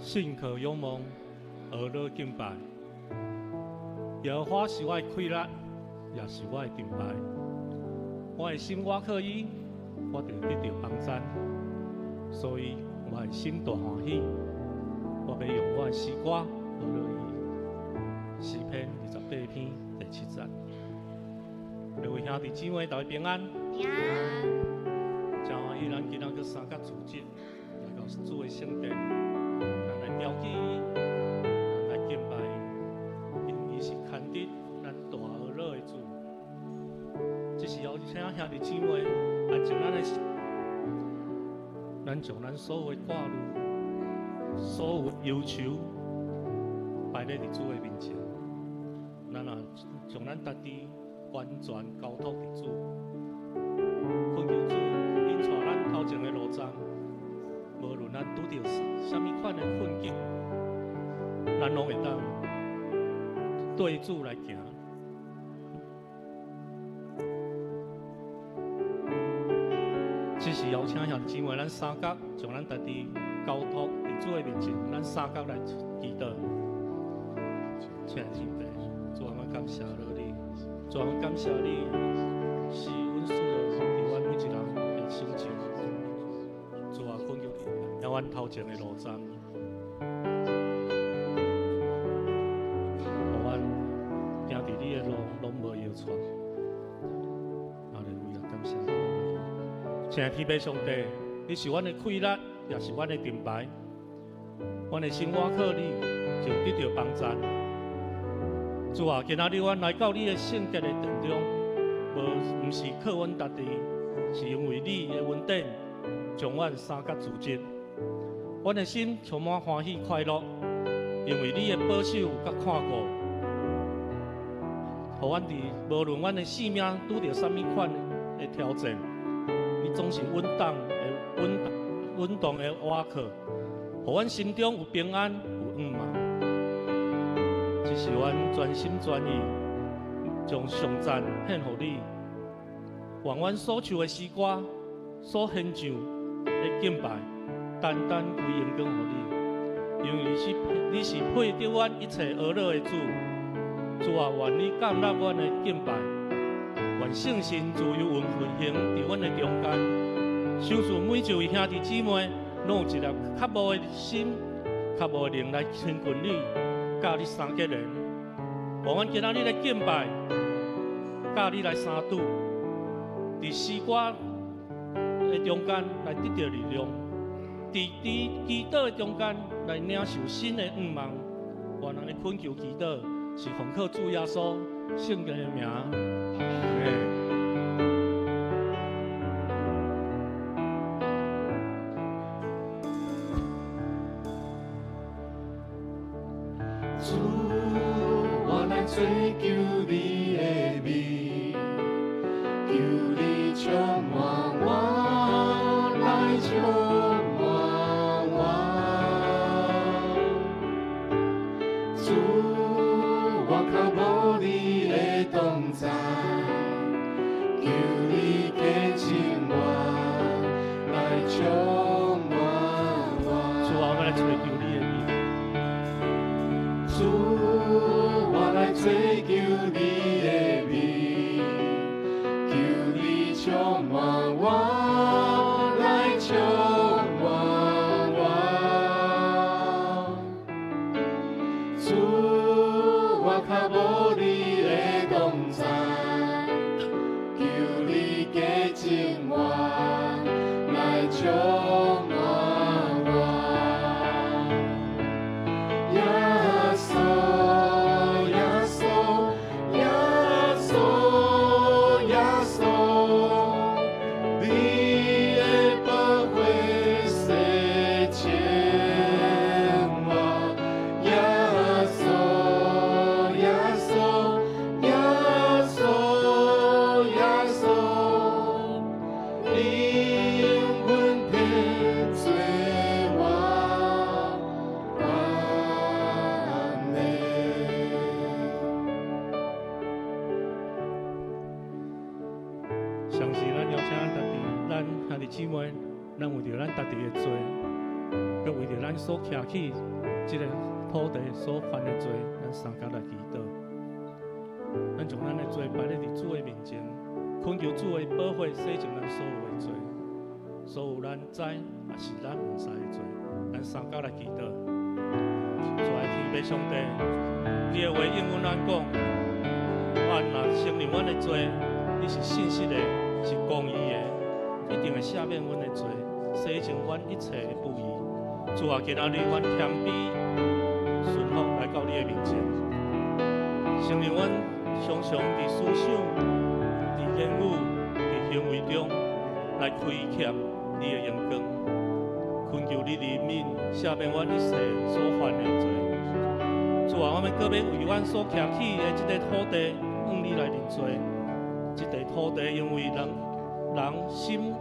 信靠仰望，呵咾敬拜。耶和华是我的气力，也是我的盾牌。我的心倚靠伊，我就得著帮赞。所以我的心大欢喜，我欲用我的诗歌呵咾伊。诗篇28篇第7节。各位兄弟姊妹，大家平安。平安。真欢喜，咱今仔閣三角主日來到主的聖殿，咱來標記伊，咱來敬拜伊，因為伊是牽得咱大呵咾的主。這是邀請兄弟姊妹，按照咱的，咱將咱所有的掛慮、所有憂愁，擺咧佇主的面前。咱也將咱家己完全交託佇主，懇求主引帶咱頭前的路程。無論咱拄著啥物款的困境，咱攏會當對主來行。這是邀請兄弟姊妹，咱三角將咱家己交託佇主的面前，咱三角來祈禱。親愛的天父，主啊，我感謝你，主啊，我感謝你，是阮賜予阮每一人的成就。主啊，懇求你，引阮頭前的路程，予阮行佇你的路，攏無搖掣。阿利路亞，感謝你。親愛的天父上帝，你是阮的氣力，也是阮的盾牌。阮的心倚靠你，就得著幫贊。主啊，今仔日阮來到你的聖潔的殿中，無毋是靠阮家己，是因為你的恩典，將阮三角組織。阮的心充滿歡喜快樂，因為你的保守佮看顧，予阮佇無論阮的性命拄著啥物款的挑戰，你總是穩當的穩穩當的倚靠，予阮心中有平安有向望。這是阮全心全意將頌讚獻予你，願阮所唱的詩歌、所獻上的敬拜，單單歸榮光予你，因為你是配得阮一切呵咾的主。主啊，願你接納阮的敬拜，願聖神自由運行佇阮的中間。相信每一位兄弟姊妹，攏有一粒渴慕的心、渴慕的靈來親近你，佮你相結連。願阮今仔日來敬拜，佮你來相拄，佇詩歌的中間來得著力量，佇祈禱的中間來領受新的向望。願咱的懇求祈禱是奉靠主耶穌聖潔的名。主，我來追求你的面，求你充滿我，來充滿我。主，我渴慕你的同在，求你潔淨我，來充滿我。主啊，我來追求你的面。主，我來追求充滿我。耶穌，耶穌，耶穌，耶穌，你的寶血洗淨我。耶穌，耶穌，耶穌，耶穌，你永遠變做我完美。相信咱邀請咱家己，咱兄弟姊妹，咱為著咱家己的罪，閣為著咱所徛起這个土地所犯的罪，咱相共來祈禱。咱將咱的罪擺咧佇主的面前，懇求主的寶血洗淨咱所有的罪，所有咱知抑是咱毋知的罪，咱相共來祈禱。主愛天父上帝，你的話應允咱講，咱若承認阮的罪，你是信實的，是公義的，一定會赦免阮的罪，洗淨阮一切的不義。主啊，今仔日阮謙卑順服來到你的面前，承認阮常常佇思想、佇言語、佇行為中來虧欠你的榮光，懇求你憐憫，赦免阮一世所犯的罪。主啊，我們閣欲為阮所徛起的這个土地，向你來認罪。這塊土地因為人人心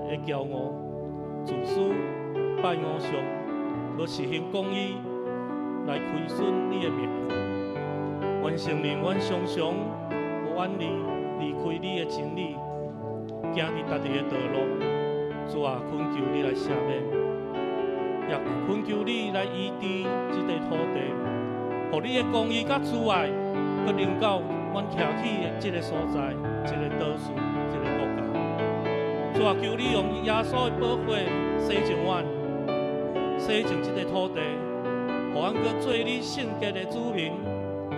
的驕傲、自私、拜偶像，無實行公義，來虧損你的名。阮承認，阮常常無願意離開你的真理，行佇家己的道路。主啊，懇求你來赦免，也懇求你來醫治這塊土地，予你的公義佮慈愛，閣臨到阮徛起的這个所在、這个島嶼、這个國家。主啊，求你用耶穌的寶血洗淨阮，洗淨這个土地，予阮閣做你聖潔的子民，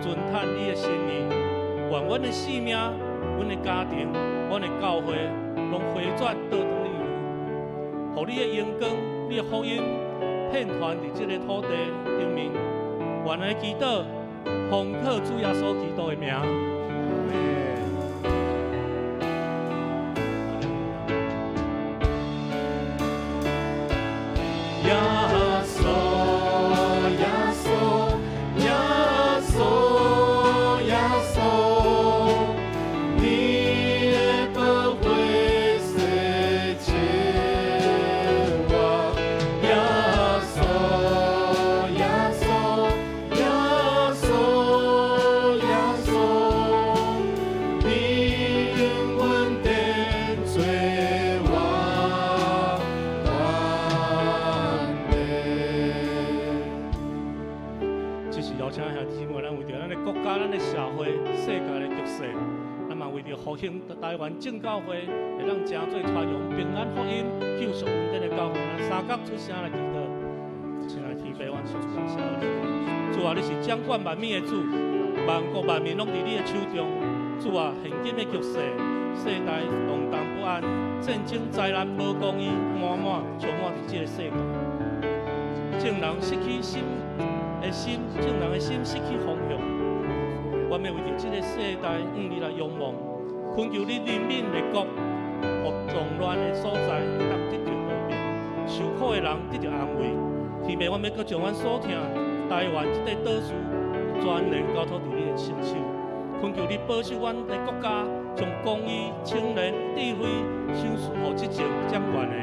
遵趁你的心意。願阮的性命、阮的家庭、阮的教會，攏回轉倒轉你，予你的榮光、你的福音，遍傳佇這个土地頂面。願來祈禱，奉靠主耶穌基督的名。阿們。耶穌，耶穌，耶穌，耶穌，你的寶血洗淨我。耶穌，耶穌，耶穌，耶穌，你永遠變做我完美。這是邀請兄弟姊妹，咱為著咱的國家、咱的社會、世界的局勢，咱嘛為著復興台灣正教會，會當成做傳揚平安福音、救贖恩典的教會，咱相共出聲來祈禱。親愛天父，阮上感謝你。主啊，你是掌管萬物的主，萬國萬民攏佇你的手中。主啊，現今的局勢，世代動盪不安，戰爭災難無公義，滿滿充滿佇這个世界。眾人失去心的心，眾人的心失去方向。我欲為著這个世代向你來仰望，懇求你憐憫列國，予動亂的所在會當得著和平，受苦的人得著安慰。天父，我欲閣將阮所疼台灣這塊島嶼全然交託佇你的聖手，懇求你保守阮的國家，將公義、清廉、智慧賞賜予執政掌權的，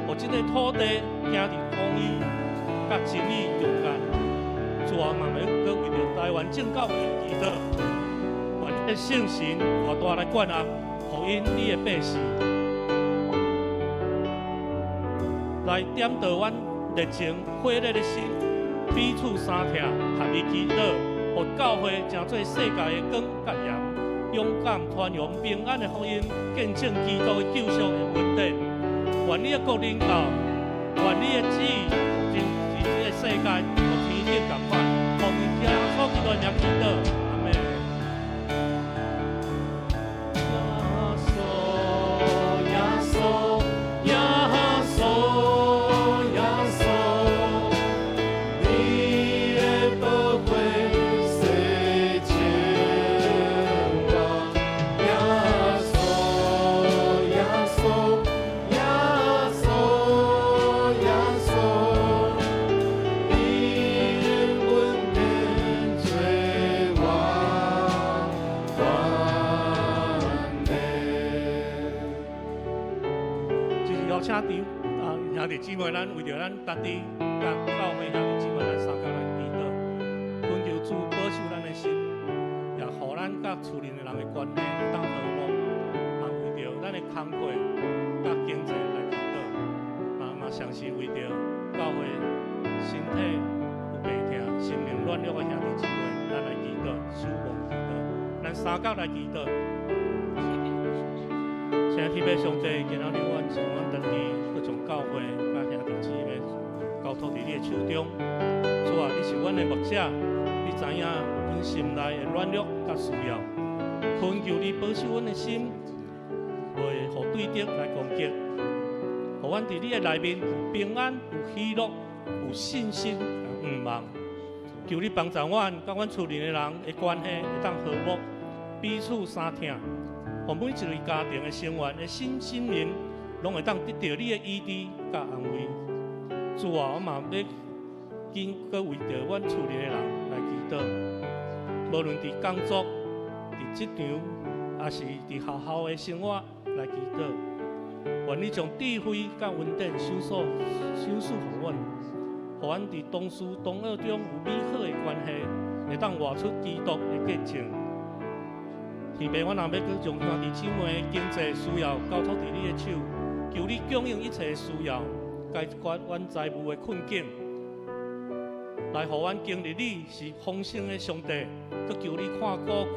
予這个土地行佇公義佮真理中間。主啊，嘛欲閣為著台灣正教會祈禱，願你的聖神大大來灌壓，予𪜶你的百姓來點著阮熱情火熱的心，彼此相疼，合一祈禱，予教會成做世界的光佮鹽，勇敢傳揚平安的福音，見證基督的救贖的恩典。願你的國臨到，願你的旨意就佇這个世界，予天頂仝款。奉耶穌基督的名祈禱，阿們。耶穌，耶穌，耶是邀請弟啊兄弟姊妹，咱為著咱家己佮教會兄弟姊妹，咱相共來祈禱，懇求主保守咱的心，也予咱佮厝內的人的關係會當和睦。嘛為著咱的工課佮經濟來祈禱，嘛嘛相是為著教會身體有病痛、心靈軟弱的兄弟姊妹，咱來祈禱，守望祈禱，咱三角來祈禱。親愛天父上帝，今仔日阮將阮家己，閣將教會佮兄弟姊妹交託佇你的手中。主啊，你是阮的牧者，你知影阮心內的軟弱佮需要，懇求你保守阮的心，袂予對敵來攻擊，予阮佇你的內面有平安、有喜樂、有信心、有盼望。求你幫助阮，佮阮厝內的人的關係會當和睦，彼此相疼。予每一位家庭的成員的心心靈，攏會當得著你的醫治佮安慰。主啊，我嘛欲緊閣為著阮厝內的人來祈禱，無論佇工作、佇職場，抑是佇學校的生活來祈禱。願你將智慧佮恩典賞賜、賞賜予阮，予阮佇同事同學中有美好的關係，會當活出基督的見證。天父，阮若欲閣將兄弟姊妹的經濟需要交託佇你的手，求你供應一切的需要，解決阮財務的困境，來予阮經歷你是豐盛的上帝。閣求你看顧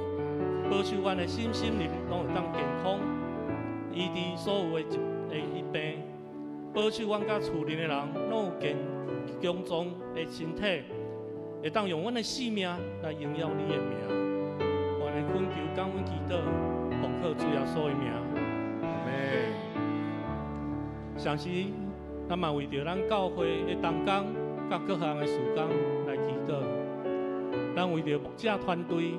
保守阮的身心靈，攏會當健康，醫治所有的疾的疾病，保守阮佮厝內的人攏有健強壯的身體，會當用阮的性命來榮耀你的名。願意懇求感恩祈禱，奉靠主耶穌的名。阿們。相信咱嘛為著咱教會的同工，佮各項的事工來祈禱。咱為著牧者團隊、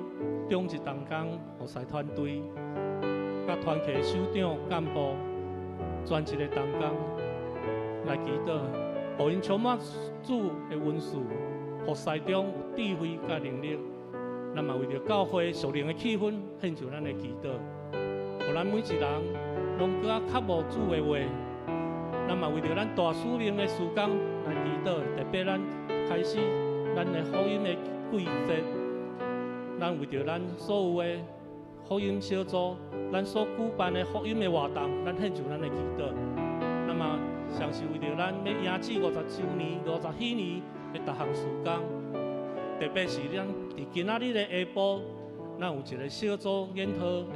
長執同工、服侍團隊、佮團契首長幹部、全職的同工來祈禱，予𪜶充滿主的恩賜，服侍中有智慧佮能力。咱嘛為著教會屬靈的氣氛，獻上咱的祈禱，予咱每一人攏閣較渴慕主的話。咱嘛為著咱大使命的事工來祈禱，特別咱開始咱的福音的季節，咱為著咱所有的福音小組，咱所舉辦的福音的活動，咱獻上咱的祈禱。那麼，相是為著咱欲迎接50週年、50禧年的逐項事工，特別是咱佇今仔日的下晡，咱有一個小組研討的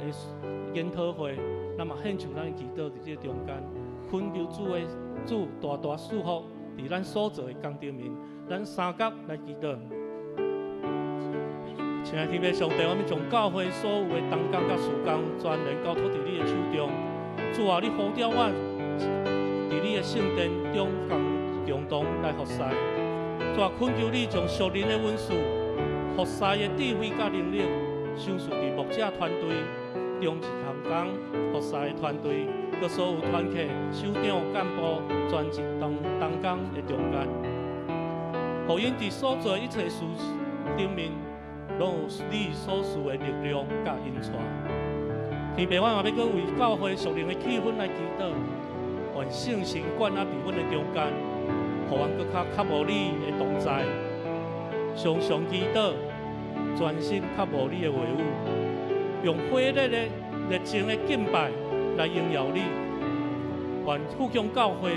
研討會，咱嘛獻上咱的祈禱佇這個中間，懇求主的主大大賜福佇咱所做的工頂面，咱三角來祈禱。親愛天父上帝，我們將教會所有的同工佮事工，全然交託佇你的手中。主啊，你呼召阮佇你的聖殿中共共同來服侍。主啊，懇求你將屬靈的恩賜、服侍的智慧佮能力，賞賜佇牧者團隊、長執同工、服侍的團隊，佮所有團契首長、幹部、全職同同工的中間，予𪜶佇所做一切事頂面，攏有你所賜的力量佮引帶。天父，我嘛欲閣為教會屬靈的氣氛來祈禱，願聖神灌壓佇阮的中間，予阮閣較渴慕你的同在，常常祈禱，專心渴慕你的話語，用火熱的熱情的敬拜來榮耀你。願富強教會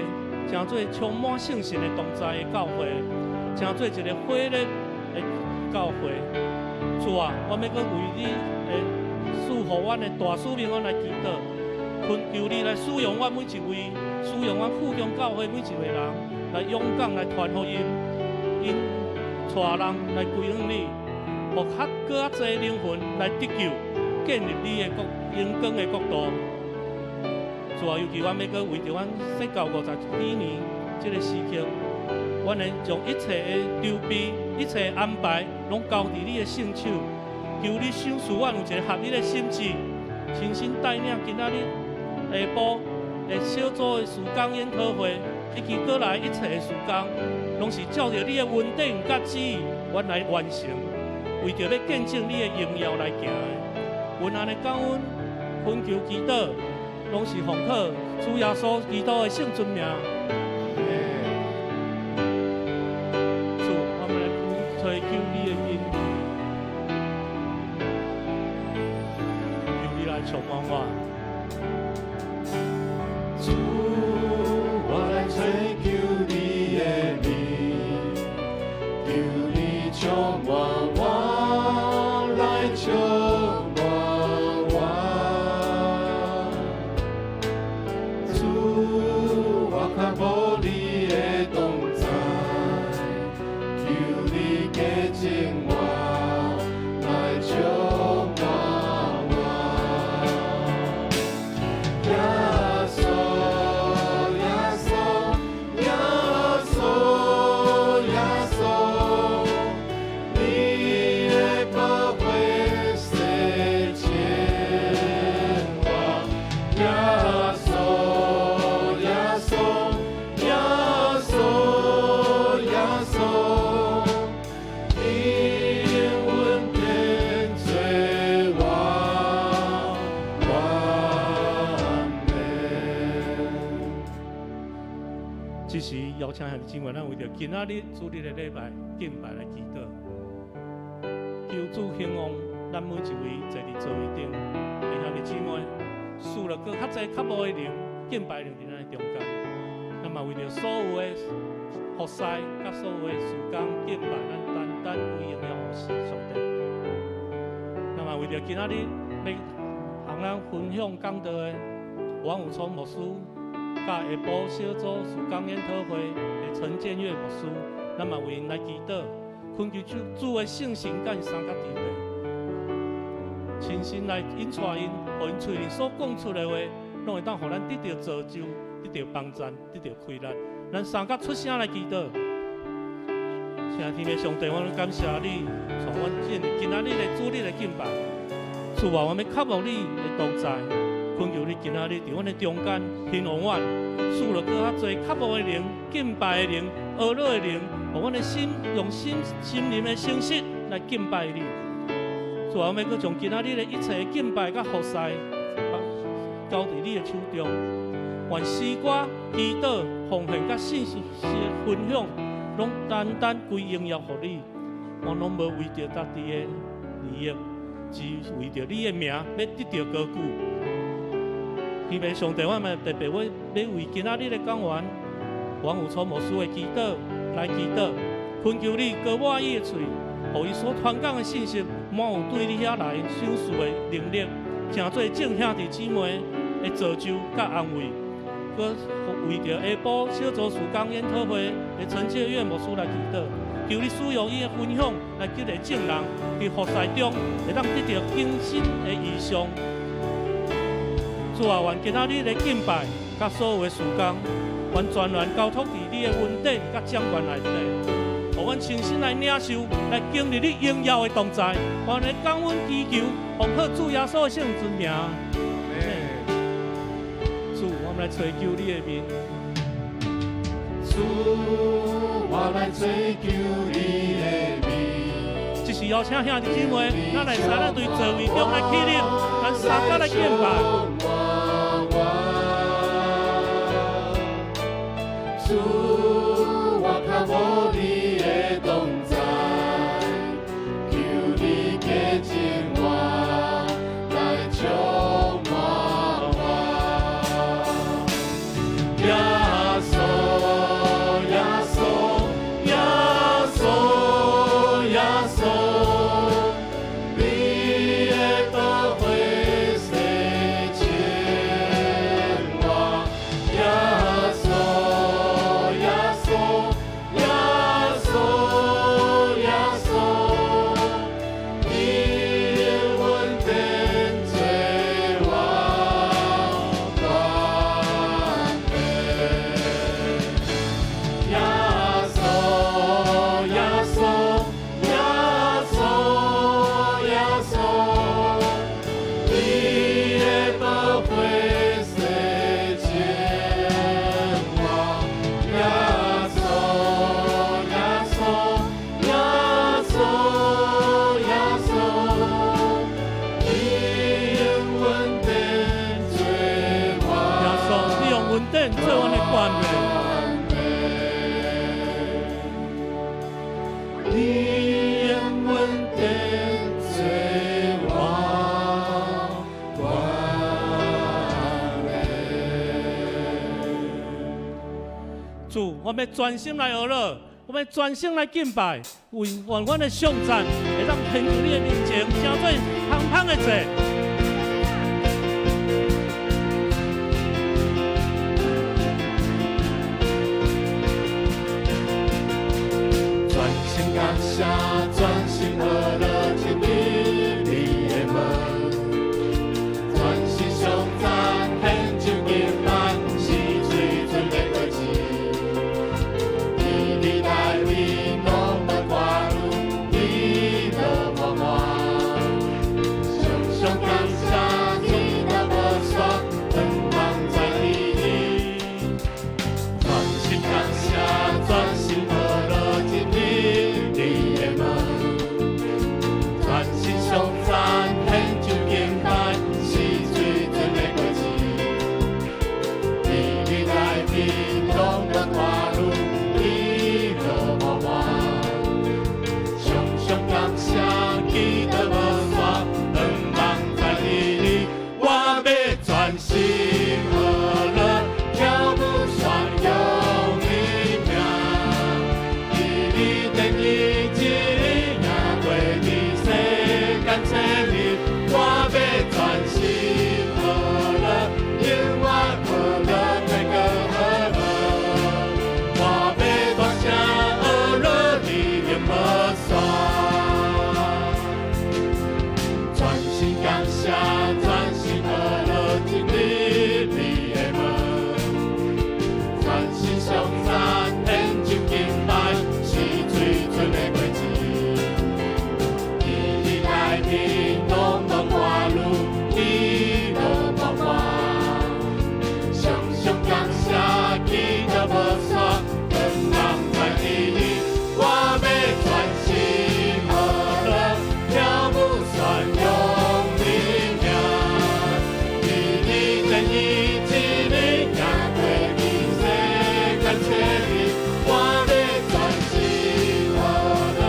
成做充滿聖神的同在的教會，成做一個火熱的教會。主啊，我欲閣為你的賜予阮的大使命，阮來祈禱，懇求你來使用阮每一位，使用阮富強教會每一個人，來勇敢來傳福音，𪜶帶人來歸向你，予較閣較濟靈魂來得救，建立你的國榮光的國度。主啊，尤其阮欲閣為著阮宣教50禧年這個時刻，阮會將一切的籌備、一切的安排，攏交佇你的聖手，求你賞賜阮有一個合一的心志，親身帶領今仔日下晡的小組的事工研討會，以及過來一切的事工，攏是照著你的恩典佮旨意，阮來完成，為著欲見證你的榮耀來行的。阮按呢感恩、懇求祈禱，攏是奉靠主耶穌基督的聖尊名。主，我們來追求你的面，求你來充滿我。主，我來追求你的面，求你充滿我，來充滿我。主，我渴慕你的同在，求你潔淨我，來充滿我。耶穌，耶穌，耶穌，耶穌，你的寶血洗淨我。耶穌，耶穌，耶穌，耶穌，你恩典做我完美。這時邀請兄弟姊妹，咱為著今仔日主日的禮拜敬拜來祈禱，求主興旺咱每一位坐佇座位頂的兄弟姊妹，賜了閣較濟渴慕的靈、敬拜靈佇咱的中間。咱嘛為著所有的服侍，佮所有的事工敬拜，咱單單歸榮耀予上帝。咱嘛為著今仔日欲向咱分享講道的王有聰牧師，佮下晡小組事工研討會的陳建岳牧師，咱嘛為𪜶來祈禱，懇求主主的聖神佮𪜶相佮佇咧，親身來引帶𪜶，予𪜶喙裡所講出的話，攏會當予咱得著造就、得著幫贊、得著開力。咱相佮出聲來祈禱，請天的上帝，我感謝你，帶阮進入今仔日的主日的敬拜。主啊，我欲渴慕你的同在，懇求你今仔日佇阮的中間興旺阮，賜了閣較濟渴慕的靈、敬拜的靈、呵咾的靈，予阮的心用心心靈的誠實來敬拜你。主啊，我欲閣將今仔日的一切敬拜佮服侍，交佇你的手中。願詩歌、祈禱、奉獻佮信息的分享，攏單單歸榮耀予你。我攏無為著家己的利益，只為著你的名，欲得著高舉。希望上帝，我嘛特別欲為今仔日的講員王有聰牧師的祈禱來祈禱，懇求你膏抹伊的喙，予伊所傳講的信息，滿有對你遐來賞賜的能力，成做眾兄弟姊妹的造就佮安慰。閣為著下晡小組事工研討會的陳建岳牧師來祈禱，求你使用伊的分享來激勵眾人佇服侍中會當得著更新的異象。主啊，願今仔日的敬拜，佮所有的事工，願全然交託佇你的恩典佮掌權內底，予阮親身來領受，來經歷你榮耀的同在。願來感恩祈求，奉靠主耶穌的聖尊名。主，我們來追求你的面。主，我來追求你的面。這是邀請兄弟姊妹，咱來三咱對座位中來起立，咱相佮來敬拜。主，我渴慕你的同在，求你潔淨我，來充滿我。耶穌，耶穌，耶穌，耶穌，你的寶血洗淨我。耶穌，耶穌，耶穌，耶穌，你恩典做我完美。做阮的權柄。你永遠當做我權柄。主，我欲專心來學樂，我欲專心來敬拜，願阮的頌讚會當獻佇你的面前，成做香香的祭。專心感謝，專心學樂，進入你的門。專心頌讚，獻酒敬拜，是最純的果子。佇你內面攏無掛慮，喜樂滿滿。常常感謝，祈禱無煞，願望在你裡。專心感謝，專心學樂，進入你的門。專心頌讚，獻酒敬拜，是最純的果子。佇你內面攏無掛慮，喜樂滿滿。常常感謝，祈禱無煞，願望在你裡。我欲專心學樂，跳舞宣揚你名。佇你殿一日贏過佇世間千年，我欲專心學樂，永遠學樂太過好樂。我欲大聲學樂，你永無煞。專心感謝，專心學樂，進入你的門。專心頌讚，獻酒敬拜，是最純的果子。佇你內面攏無掛慮，喜樂滿滿。常常感謝，祈禱無煞，願望在你裡。我欲專心學樂，跳舞宣揚你名。佇你殿一日贏過佇世間千年，我欲專心學樂，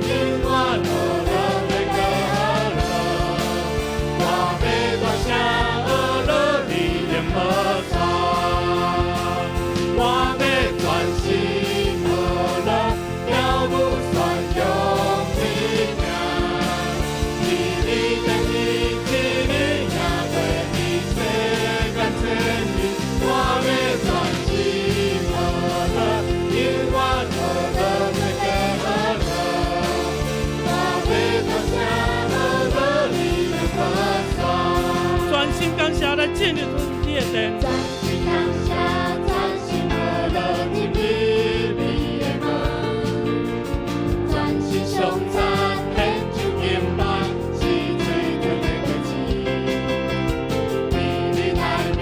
永遠學樂太過好樂。我欲大聲學樂，你永無煞。我欲專心學樂，跳舞宣揚你名。佇你殿一日贏過佇世間千年，我欲專心學樂，永遠學樂太過好樂。我欲大聲學樂，你永無煞。專心感謝來進入你的殿。專心感謝，專心學樂，進入你的門。專心頌讚，獻酒敬拜，是最純的果子。佇你內面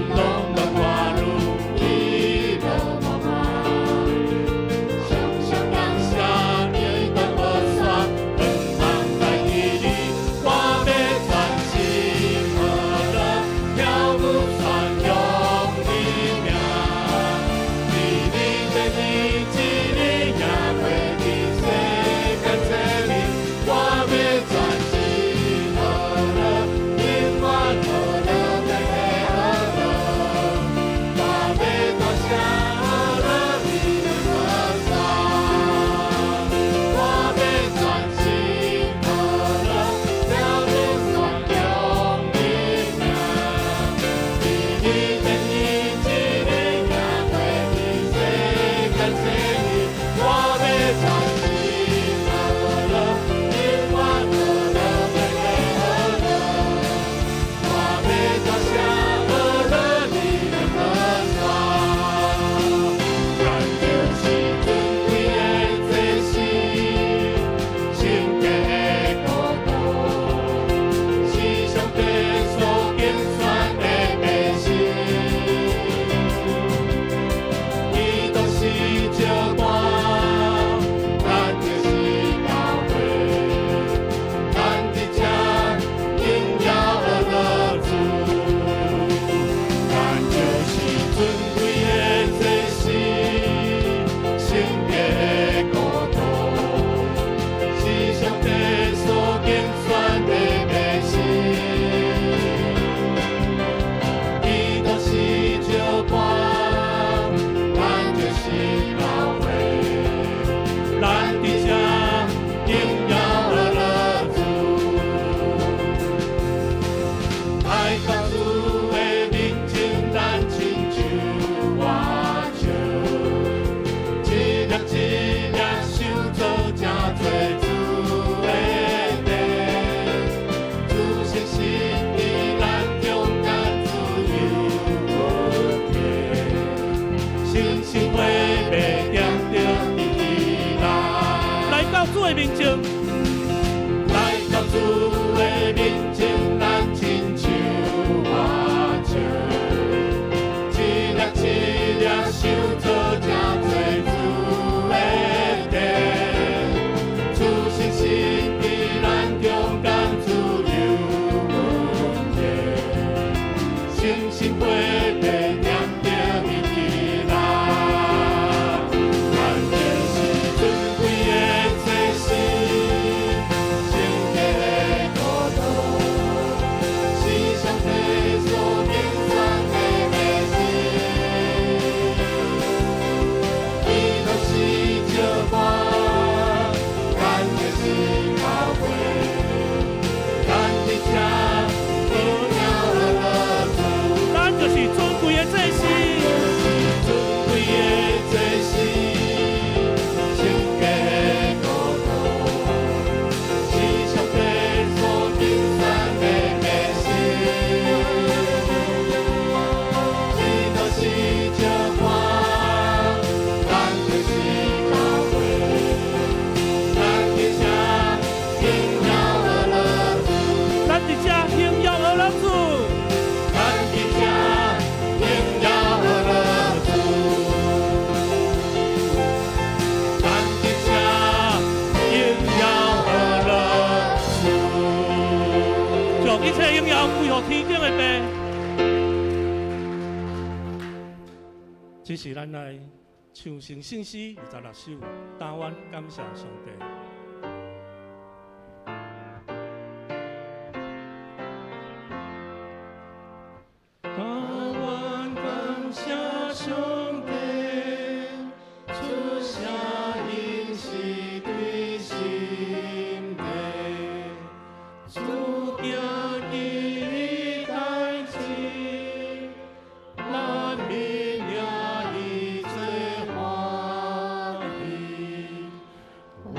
攏無掛慮，喜樂滿滿。常常感謝，祈禱無煞，願望在你裡。我欲專心學樂，跳舞宣揚星星火欲點著伫起來。來到主的面前，來到主的面前，咱親像麻雀，一粒一粒想做誠濟主的殿，處身心佇咱中間自由溫熱，星星火欲點著伊起來。咱就是尊貴的祭司，聖潔的國度，是上帝所揀選的百姓。基督是石磐，咱就是教會，咱佇這榮耀樂主。咱就是尊貴的祭司，尊貴的祭司，聖潔的國度，是上帝所揀選的百姓。基督是石磐，咱就是教會，咱佇這榮耀樂主。咱佇這榮耀樂主。咱佇這榮耀樂主，咱佇這榮耀樂主。將一切榮耀歸予天頂的父。這是咱來唱成聖詩26首，單願感謝上帝。但願感謝上帝，出聲音是對心底，主行奇異代誌，咱免領伊做歡喜，阮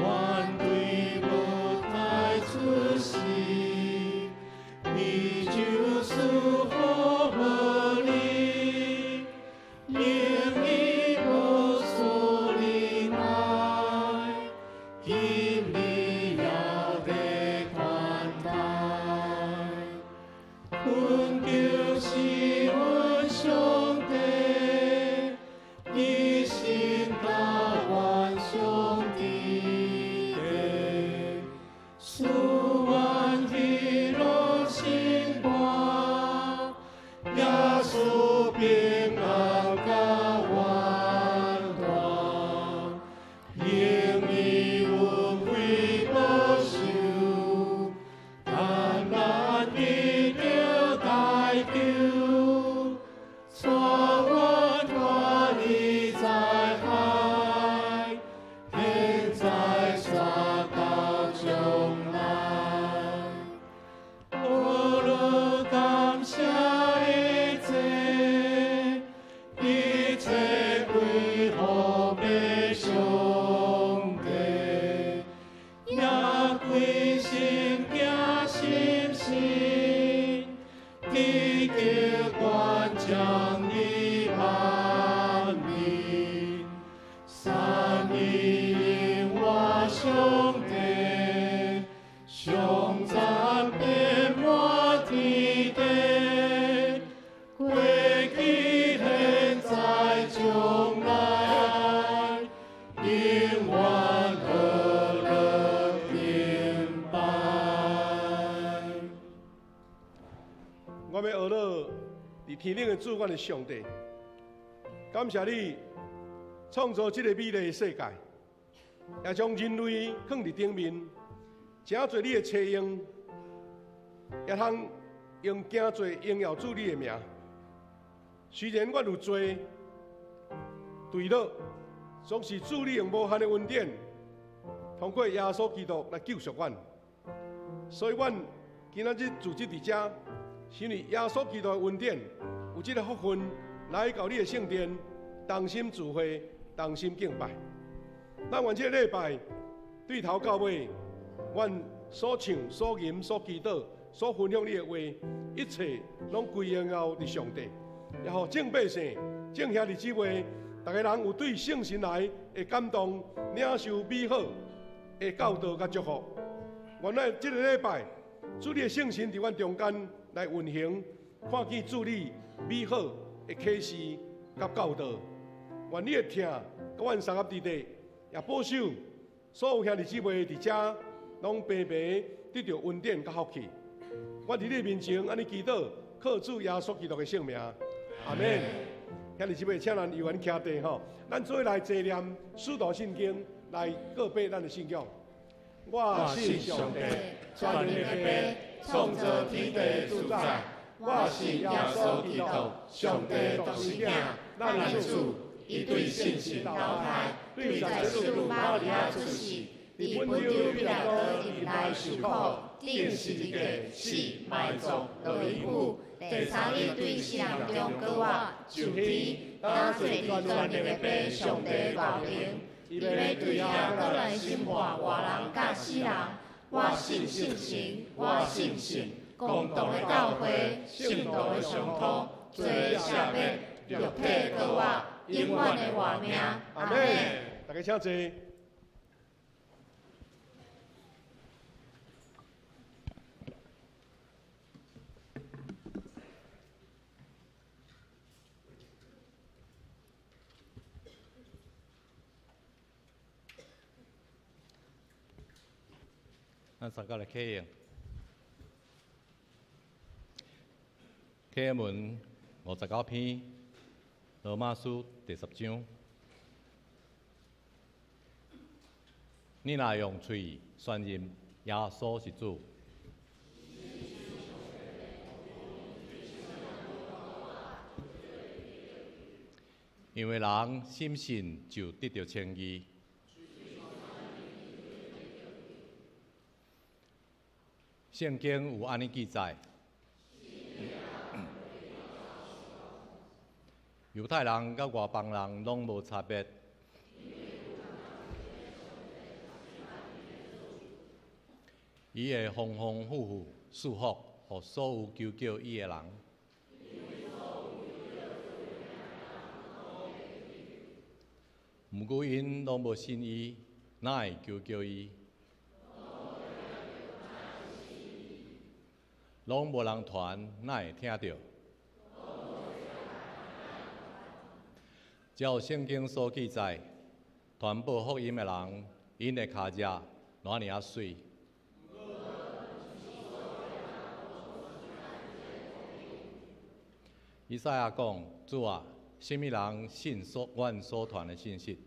對母胎出世，伊就賜福予你，用伊無私忍耐，今日猶咧款待。懇求是阮上帝，一心佮阮上帝的，賜阮喜樂心肝，耶穌平安佮阮大，用伊恩惠保守，等咱得著大救，帶阮脫離災害，現在煞到將來。學樂感謝的祭，一切歸予上帝，也歸心行心心，得救關將你萬民，三一永活上帝，上讚遍滿天地，過去現在將來，永遠樂樂敬拜。我欲學樂佇天頂的主，阮的上帝，感謝你創造這個美麗的世界，也將人類囥佇頂面，誠濟你的差用，也通用行做榮耀主你的名。雖然阮有罪，墜落，總是主你用無限的恩典，通過耶穌基督來救贖阮。所以，阮今仔日聚集佇遮，是因為耶穌基督的恩典，有這个福分來到你的聖殿，同心聚會，同心敬拜。咱願這个禮拜對頭到尾，阮所唱、所吟、所祈禱、所分享你的話，一切攏歸榮耀佇上帝，也予眾百姓、眾兄弟姊妹逐家人有對聖神來的感動，領受美好的教導佮祝福。願咱這个禮拜，主你的聖神佇阮中間來運行，看見主你美好的啟示佮教導。願你的疼佮阮相合佇地，也保守所有兄弟姊妹佇遮，攏平平得著恩典佮福氣。我佇你面前按呢祈禱，靠主耶穌基督的聖名，阿們。兄弟姊妹，請咱由阮徛地吼，咱做伙來齊念使徒信經來告白咱的信仰。我信上帝，全能的父，創造天地的主宰。我信耶穌基督，上帝獨生囝，咱的主。伊對聖神投胎，對在聖母瑪利亞出世，佇本丟彼拉多入內受苦，釘十字架，死，埋葬，落陰府，第三日對死人中復活，上天，當坐佇全能的父上帝右爿，伊欲對遐閣來審判活人佮死人。我信聖神，我信聖公同的教會，聖徒的相通，罪的赦免，肉體的復活，永遠的活命。阿們。大家請坐。咱三個來啟用，啟用文59篇，羅馬書第十章。你若用喙宣認耶穌是主，因為人深信就得著稱義。聖經有按呢記載，猶太人佮外邦人攏無差別，伊會豐豐富富賜福予所有求叫伊的人。毋過𪜶攏無信伊，哪會求叫伊？攏無人傳，哪會聽著？照聖經所記載，傳報福音的人，𪜶的跤跡偌爾仔媠。以賽亞講：主啊，啥物人信阮所傳的信息？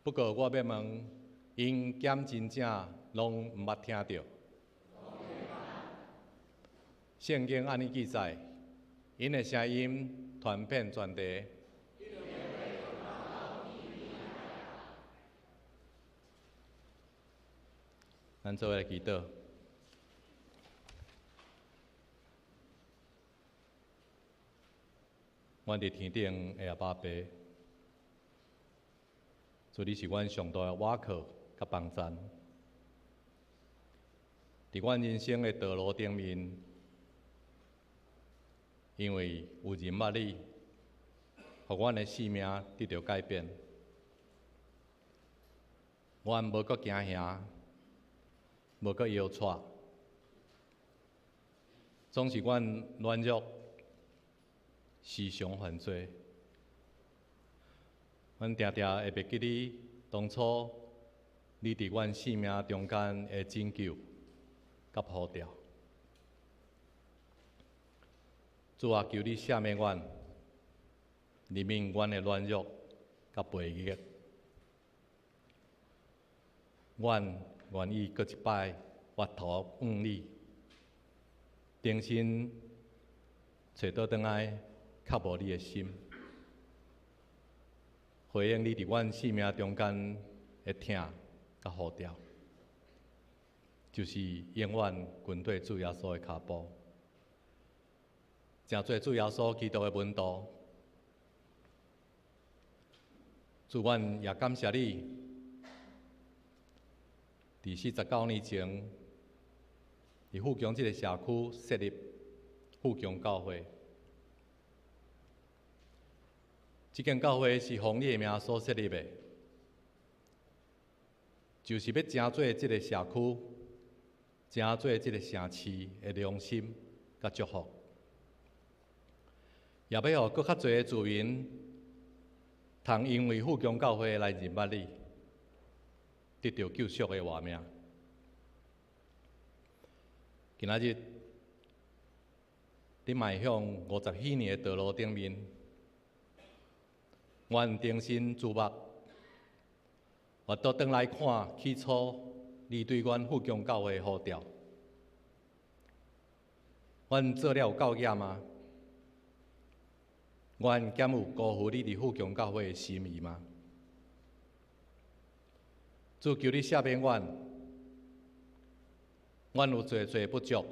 不過我欲問，𪜶敢真正攏毋捌聽著？聖經按呢記載，𪜶的聲音傳遍全地。咱做伙來祈禱。阮佇天頂的阿爸父，主你是阮上大的倚靠佮幫贊。佇阮人生的道路頂面，因為有認捌你，予阮的生命得著改變。阮無閣驚嚇，無閣搖掣，總是阮軟弱，時常犯罪。阮定定會袂記得當初你佇阮生命中間的拯救佮呼召。主啊，求你赦免阮，憐憫阮的軟弱佮背逆。阮願意閣一擺回頭向你，重新揣倒轉來，渴慕你的心，回應你佇阮生命中間的疼佮呼召，就是永遠跟綴主耶穌的跤步，成做主耶穌基督的門徒。主，阮也感謝你，佇49年前，佇富強這个社區設立富強教會。這間教會是奉你的名所設立的，就是欲成做這个社區，成做這个城市的良心佮祝福，也欲予閣較濟的住民，通因為富強教會來認捌你，得著救贖的活命。今仔日，佇邁向50禧年的道路頂面，阮重新注目，我倒轉來看起初你對阮富強教會的呼召，阮做了有夠額嗎？阮敢有辜負你佇富強教會的心意嗎？主，求你赦免阮，阮有濟濟不足，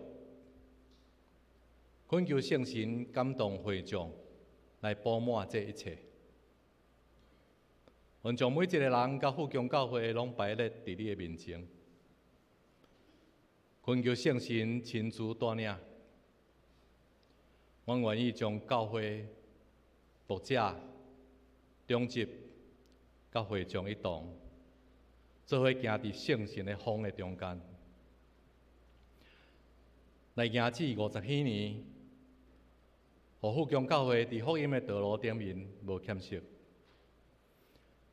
懇求聖神感動會眾來補滿這一切。阮將每一個人佮富強教會攏擺列佇你的面前，懇求聖神親自帶領。阮願意將教會牧者、長執佮會眾一同，做伙行佇聖神的風的中間，來行至50禧年，予富強教會佇福音的道路頂面無欠失。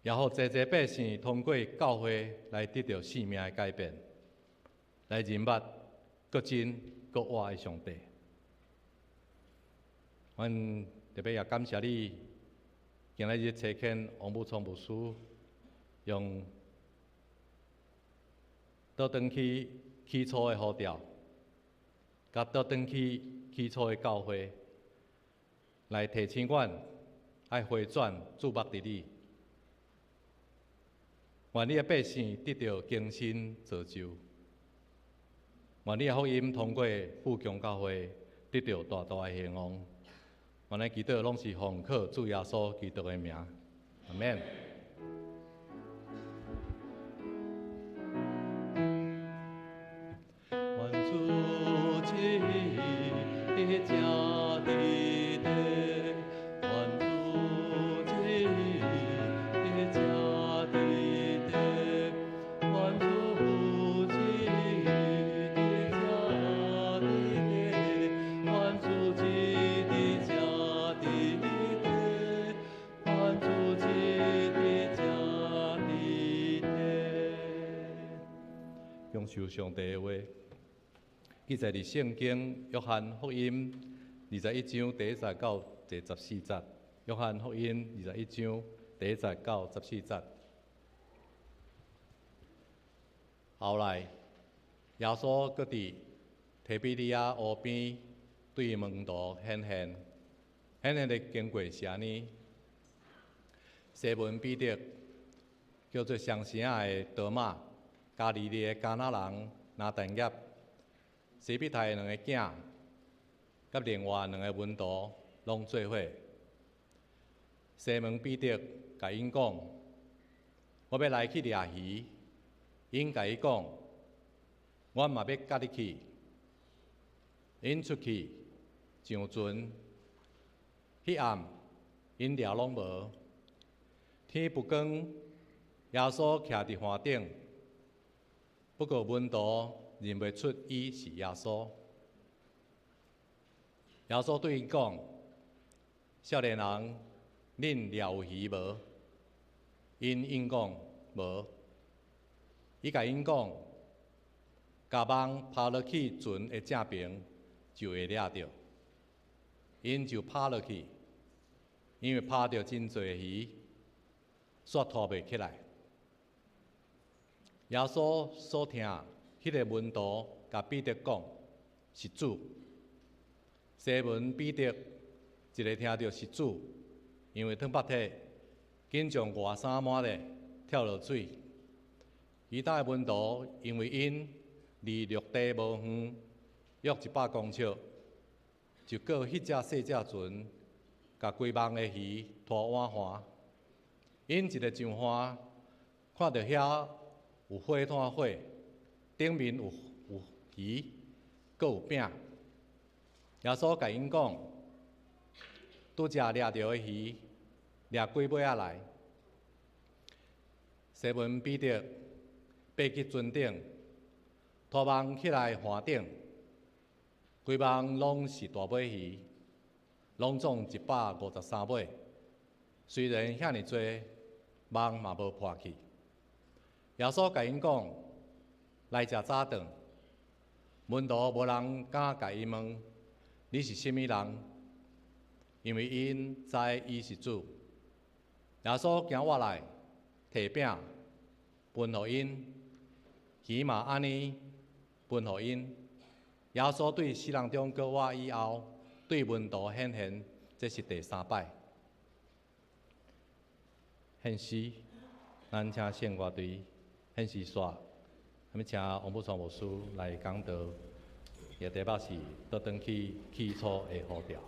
也予濟濟百姓通過教會來得著生命的改變，來認捌閣真閣活的上帝。阮特別也感謝你，今仔日差遣王武聰牧師，用倒轉去起初的呼召，佮倒轉去起初的教會，來提醒阮愛回轉注目佇你。願你的百姓得著更新造就，願你的福音通過富強教會得著大大的興旺。阮的祈禱攏是奉靠主耶穌基督的名，阿們。願主旨意正佇地，願主旨意正佇地，願主旨意正佇地，願主旨意正佇地，願主旨意正佇地。享受上帝的話，記載佇聖經約翰福音21章第1節到第14節。約翰福音21章第1節到14節。後來，耶穌閣佇提比哩亞湖邊對門徒顯現，顯現的經過是按呢：西門彼得，叫做雙生仔的多馬，加利利的迦拿人拿但業，西庇太的兩个囝，佮另外兩个門徒攏做伙。西門彼得共𪜶講：我欲來去掠魚。𪜶共伊講：阮嘛欲佮你去。𪜶出去上船，彼暗𪜶掠攏無。天不光，耶穌徛佇岸頂，不過門徒認袂出伊是耶穌。耶穌對𪜶講：少年人，恁掠有魚無？𪜶應講無。伊共𪜶講：共網拋落去船的正爿，就會掠著。𪜶就拋落去，因為拋著真濟魚，煞拖袂起來。耶穌所疼彼个門徒共彼得講：是主。西門彼得一个聽著是主，因為淌腹體，緊將外衫抹咧，跳落水。其他的門徒因為𪜶離陸地無遠，約100公尺，就過彼隻細隻船，共規網的魚拖倚岸。𪜶一个上岸，看著遐有火炭火，頂面有魚，閣有餅。耶穌共𪜶講：拄才掠著的魚，掠幾尾仔來？西門彼得爬去船頂，拖網起來岸頂，規網攏是大尾魚，攏總153尾。雖然遐爾濟，網嘛無破去。耶穌共𪜶講：來食早頓。門徒無人敢共伊問：你是啥物人？因為𪜶知伊是主。耶穌行活來，提餅分予𪜶，魚嘛按呢分予𪜶。耶穌對死人中閣活以後，對門徒顯現，這是第三擺。獻詩，咱請聖樂隊獻詩煞，咱欲請王武川牧師來講道，伊的題目是倒轉去起初的呼召。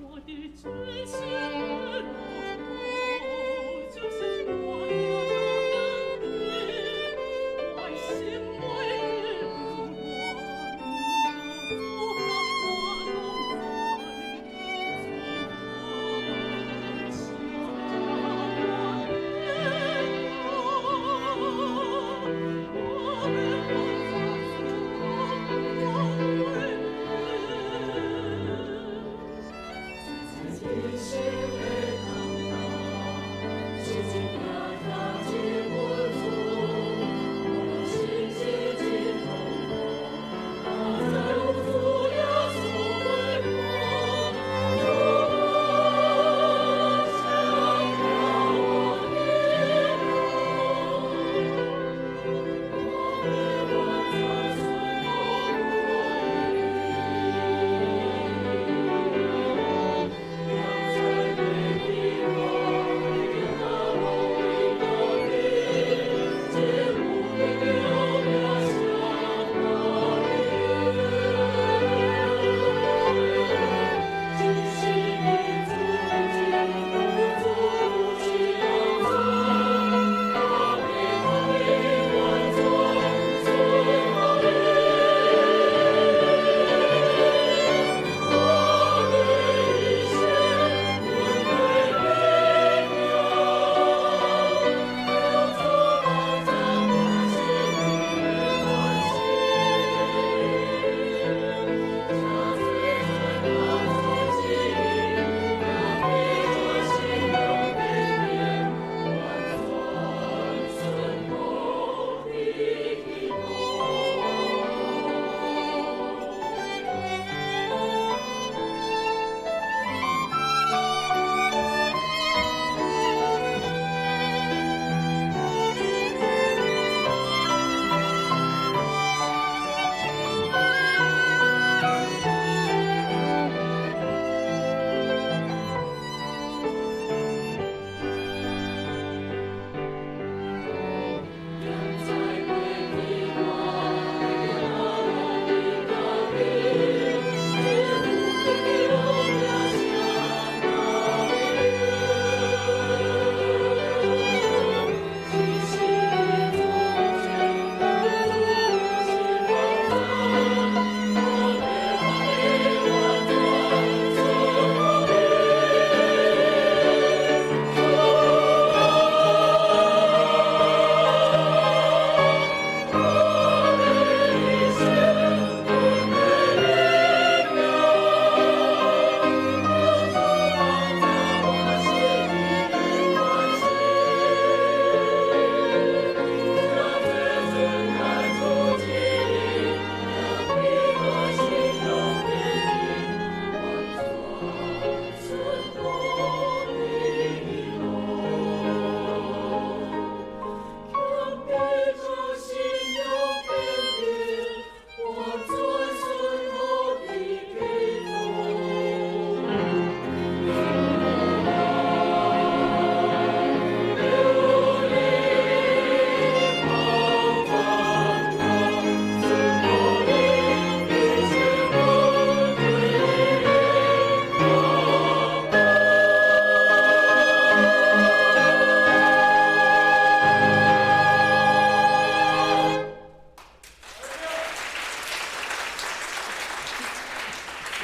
我的真心的路，就是我的灯，我心愛的路，我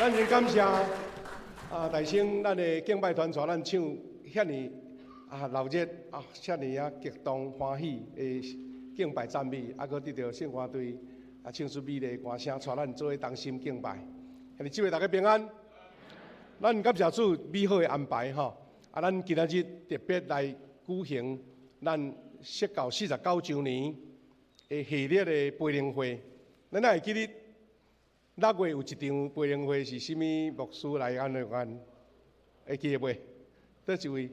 咱真感謝啊，大生咱的敬拜團帶咱唱遐爾啊熱熱啊，遮爾啊激動歡喜的敬拜讚美，啊，閣得著聖歌隊啊唱出美麗的歌聲，帶咱做伙同心敬拜。兄弟姊妹大家平安。咱感謝主美好的安排吼，啊，咱今仔日特別來舉行咱釋教49週年的系列的培靈會。咱還會記得6月有一場培靈會是啥物牧師來按怎按？會記得袂？佗一位？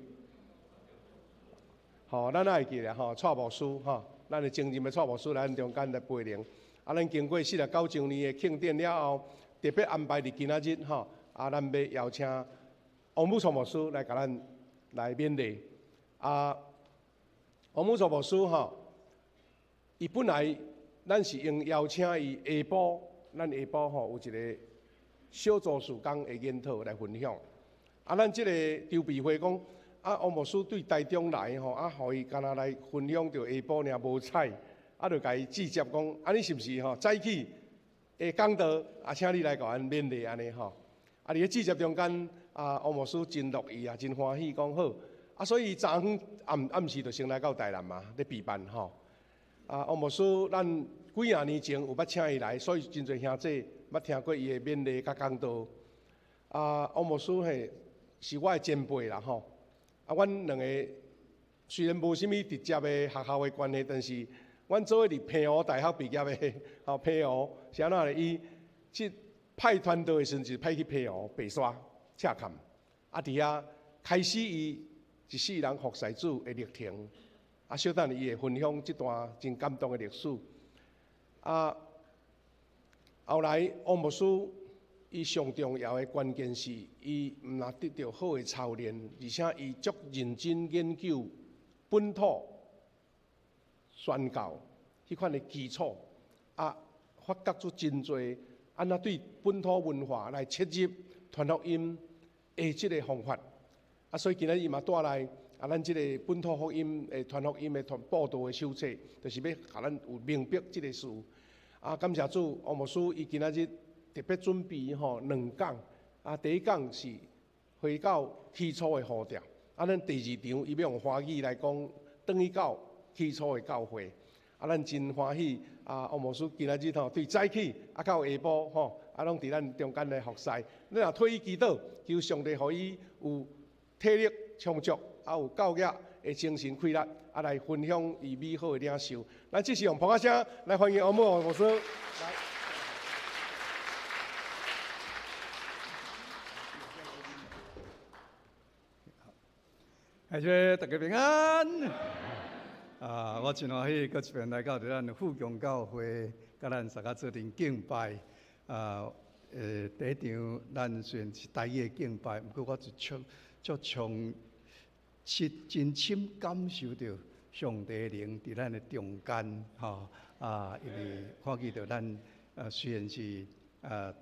吼，咱還會記得吼，蔡牧師吼，咱的前任的蔡牧師來咱中間來培靈。啊，咱經過49週年的慶典了後，特別安排佇今仔日吼，啊，咱欲邀請王武松牧師來共咱來勉勵。啊，王武松牧師吼，伊本來咱是應邀請伊下晡，咱下晡吼有一個小組事工的研討來分享。啊，咱這個籌備會講，啊，王牧師對台中來吼，啊，予伊干焦來分享著下晡爾無彩，啊，就共伊直接講，啊，你是毋是吼早起的講道，啊，請你來共阮勉勵按呢吼。啊，佇咧直接中間，啊，王牧師真樂意啊，真歡喜，講好。啊，所以昨昏暗暗時就先來到台南嘛，咧備辦吼。啊，王牧師，咱幾若年前有捌請伊來，所以真濟兄弟捌聽過伊的勉勵佮講道。啊，王牧師嘿是我的前輩啦吼。啊，阮兩個雖然無啥物直接的學校的關係，但是阮做伙佇澎湖大學畢業的，吼，澎湖是按怎咧？伊去派傳道的時陣，是派去澎湖白沙赤崁，啊，佇遐開始伊一世人服侍主的歷程。啊，小等伊會分享這段真感動的歷史。啊，後來王牧師伊上重要的關鍵是，伊毋但得著好的操練，而且伊足認真研究本土宣教彼款的基礎，啊，發覺出真濟按怎對本土文化來切入傳福音的這个方法。啊，所以今仔日伊嘛帶來啊，咱這个本土福音的傳福音的傳佈道的手冊，就是欲予咱有明白這个事。啊，感謝主，王牧師伊今仔日特別準備吼兩講。啊，第一講是回到起初的呼召。啊，咱第二場伊欲用華語來講，轉去到起初的教會。啊，咱真歡喜。啊，王牧師今仔日吼對早起啊到下晡吼，啊攏佇咱中間來服侍。咱也替伊祈禱，求上帝予伊有體力充足，啊有夠額的精神氣力，啊來分享伊美好的領受。咱這時用拍仔聲來歡迎王牧師。來。感謝大家平安。啊，我真歡喜，閣一遍來到咱富強教會，佮咱大家做陣敬拜。啊，第一場咱雖然是台語的敬拜，毋過我就足足從是真深感受著上帝的靈佇咱的中間，吼啊，因為看見著咱啊，雖然是啊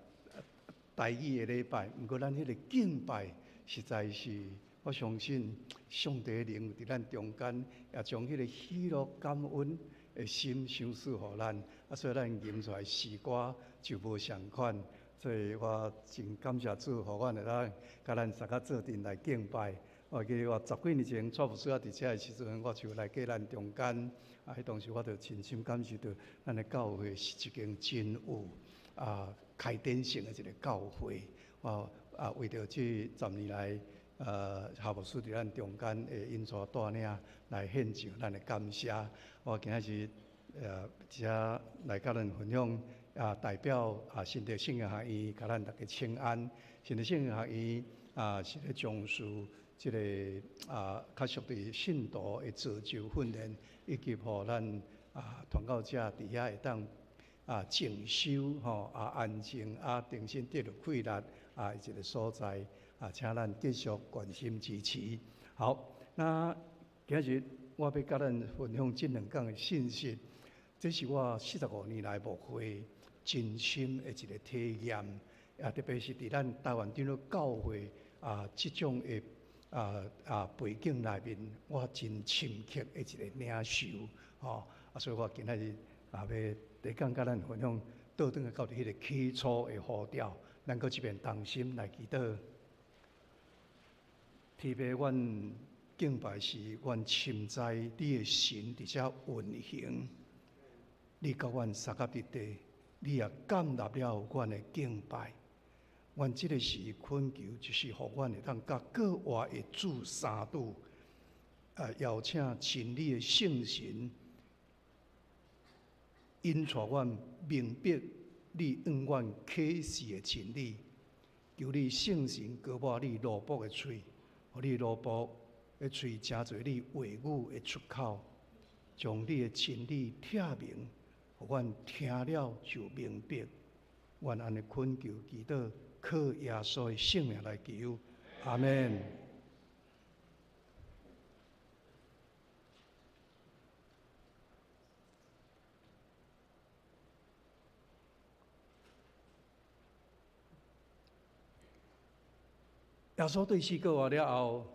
台語的禮拜，毋過咱彼個敬拜實在是。我相信上帝的靈佇咱中間，也將彼个喜樂感恩的心賞賜予咱，啊，所以咱吟出來詩歌就無仝款。所以我真感謝主，予阮會當共咱大家做陣來敬拜。我記得我十幾年前，蔡牧師猶佇遮的時陣，我就來過咱中間。啊，彼當時我就深深感受著，咱的教會是一間真有啊開展性的一个教會。我啊為著這10年來。夏牧師佇咱中間的引導帶領來獻上咱的感謝。我今仔日遮來佮咱分享啊，代表啊新竹聖經學院共咱大家請安。新竹聖經學院啊是咧從事這个啊較屬於信徒的造就訓練，以及予咱啊傳教者佇遐會當啊靜修吼啊安靜啊重新得著氣力啊一个所在。啊，請咱繼續關心支持。好，那今日我欲佮咱分享這兩講的信息，這是我45年來牧會真深的一个體驗，也特別是佇咱台灣長老教會啊這種的啊背景內面，我真深刻的一个領受。吼，啊，所以我今仔日啊欲第一講佮咱分享，倒轉來到彼个起初的呼召。咱閣這遍同心來祈禱。天父，阮敬拜時，阮深知你的神佇遮運行，你佮阮相佮佇地，你也接納了阮的敬拜。阮這个時懇求，就是予阮會當佮閣活的主相拄，邀請真理的聖神引帶阮明白你向阮啟示的真理。求你聖神膏抹你奴僕的喙，予你奴僕的喙成做你話語的出口，將你的真理拆明，予阮聽了就明白。阮按呢懇求祈禱，靠耶穌的聖名來求，阿們。耶穌對死過活了後，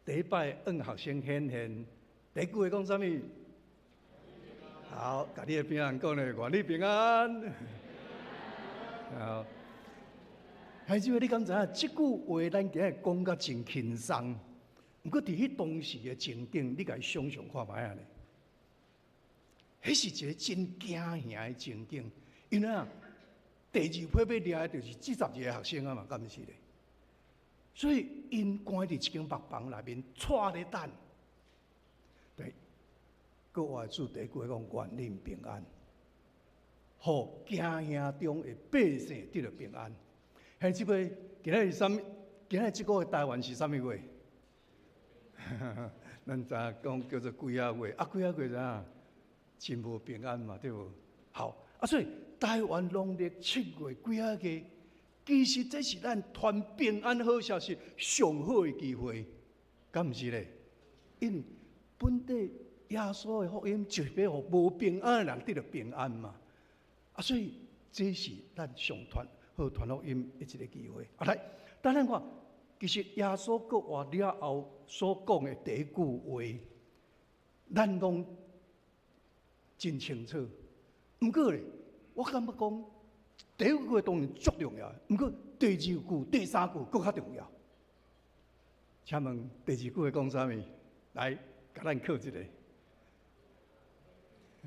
第一擺向學生顯現，第一句話講啥物？好，共你的邊仔人講咧，願你平安。好，孩子們，你敢知影？這句話咱今日講甲真輕鬆，毋過佇彼當時的情景，你共伊想象看覓仔呢？彼是一個真驚嚇的情景，因為啊，第二批欲掠的就是這12个學生啊嘛，敢毋是咧？所以𪜶關佇一間木房內面，掣咧等。對，閣活的主第一句話講願恁平安，予驚嚇中的百姓得著平安。彼這擺今仔日啥物？今仔日這個月台灣是啥物月？咱知影講叫做鬼仔月，啊鬼仔月怎樣？真無平安嘛，對無？好，啊所以台灣農曆7月鬼仔月，其實這是咱傳平安好消息上好的機會，敢毋是咧？因為本底耶穌的福音就是欲予無平安的人得著平安嘛，啊所以這是咱上傳好傳福音的一個機會。啊來，等咱看，其實耶穌復活了後所講的第一句話，咱攏真清楚。毋過咧，我感覺講第一句話當然足重要，毋過第二句、第三句閣較重要。請問第二句話講啥物？來，共咱考一下。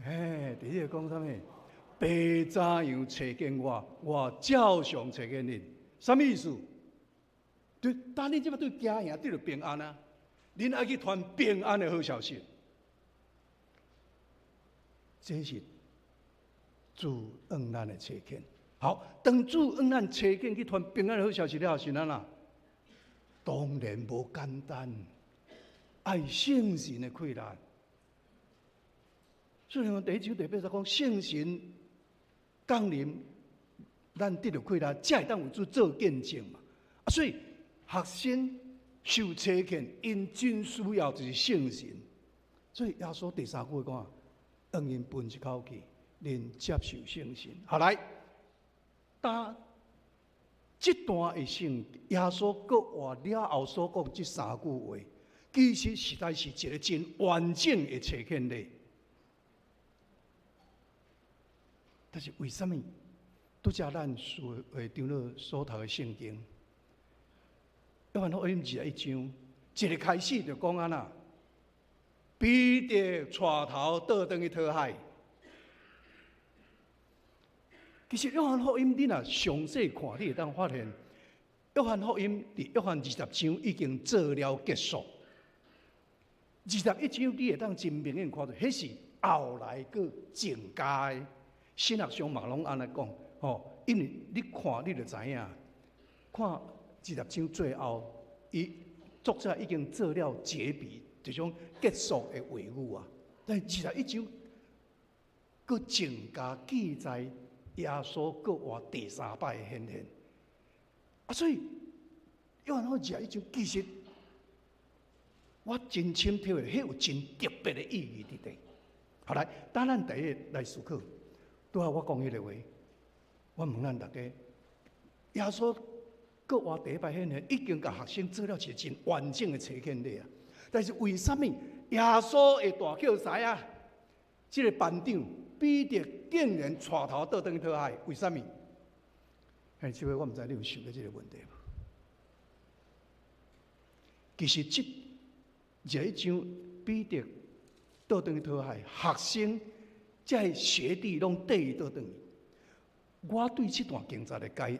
嘿，第二句講啥物？爸怎樣揣見我，我照常揣見恁。啥物意思？對，當恁這擺對驚嚇得著平安啊！恁愛去傳平安的好消息。這是主向咱的差遣。好，當主向咱差遣去傳平安的好消息了後，是按怎？當然無簡單，愛聖神的氣力。所以講第一章第八節講聖神降臨，咱得著氣力，才會當為主做見證嘛。啊，所以學生受差遣，𪜶真需要就是聖神。所以耶穌第三句話講，向𪜶噴一口氣，恁接受聖神。後來，當這段的聖耶穌復活了後所講這三句話，其實實在是一個真完整的差遣禮。但是為啥物？拄才咱書會長老所讀的聖經，約翰福音21章，一個開始就講按怎？彼得帶頭倒轉去討海。其實約翰福音你若詳細看，你會當發現，約翰福音佇約翰20章已經做了結束。21章你會當真明顯看著，彼是後來閣增加的。神學上嘛攏按呢講，吼，因為你看你就知影，看20章最後，伊作者已經做了結筆，這種結束的話語啊。但21章閣增加記載耶穌復活第三擺的顯現。啊，所以約翰福音21章其實我真深體會，彼有真特別的意義佇內。好來，等咱第一來思考。拄仔我講彼個話，我問咱大家：耶穌復活第一擺顯現，已經共學生做了一個真完整的差遣禮啊！但是為啥物耶穌會大叫啥啊？這個班長彼得竟然帶頭倒轉去討海，為啥物？嘿，這位我毋知你有想過這個問題無？其實這這一章彼得倒轉去討海，學生這學弟攏綴伊倒轉去。我對這段經節的解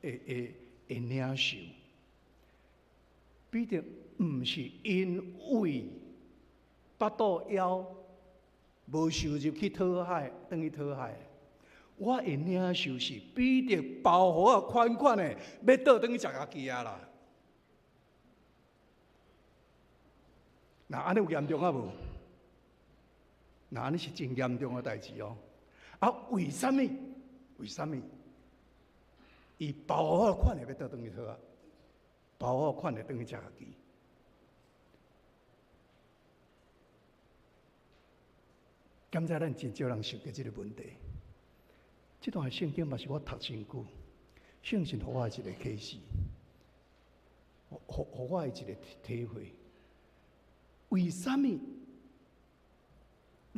的的的領受，彼得毋是因為腹肚枵無收入去討海，轉去討海。我的領受是彼得包袱仔款款的，欲倒轉去食家己啊啦。那按呢有嚴重啊無？那按呢是真嚴重的代誌哦。啊，為啥物？為啥物？伊包袱仔款的欲倒轉去討啊？包袱仔款的轉去食家己。敢知咱真少人想過這個問題。這段聖經嘛是我讀真久，聖神予我的一個啟示，予予我的一個體會。為啥物？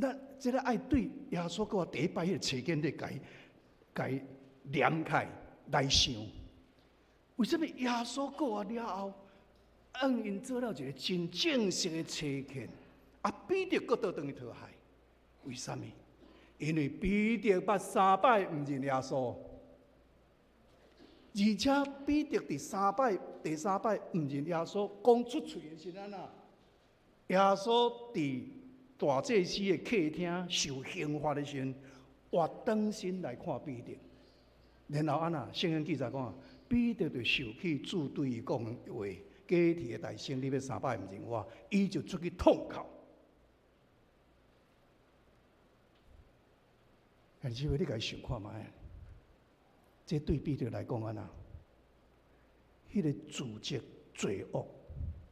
咱這個愛對耶穌閣第一擺彼個差遣咧，共伊連開來想？為啥物耶穌復活了後，向𪜶做了一個真正式的差遣？啊，彼得閣倒轉去討海，為啥物？因為彼得捌三擺毋認耶穌，而且彼得佇三擺、第三擺毋認耶穌，講出喙的時陣啊，耶穌佇大祭司的客廳受刑罰的時陣，活轉身來看彼得，然後按怎？聖經記載講，彼得就受氣，主對伊講的話，雞啼的大聲，你欲三擺毋認我，伊就出去痛哭。但是，你共伊想看覓？這對彼得來講按怎？彼個自責、罪惡、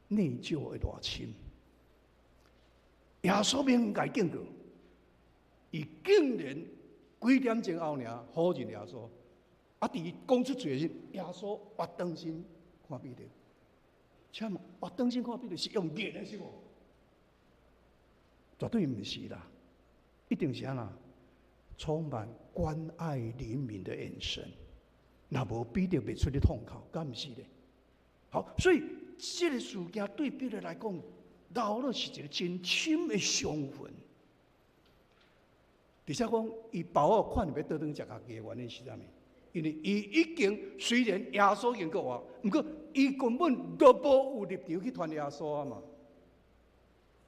內疚會偌深？耶穌明共伊警告，伊竟然幾點鐘後爾否認耶穌。啊！佇伊講出喙的時，耶穌活轉身看彼得，請問活轉身看彼得是用認的是無？絕對毋是啦，一定是按怎？充滿關愛憐憫的眼神，若無彼得袂出去痛哭，敢毋是咧？好，所以這個事件對彼得來講，老了是一個真深的傷痕。而且講，伊包袱款欲倒轉食家己的原因是啥物？因為伊已經雖然耶穌已經復活，毋過伊根本都無有立場去傳耶穌啊嘛。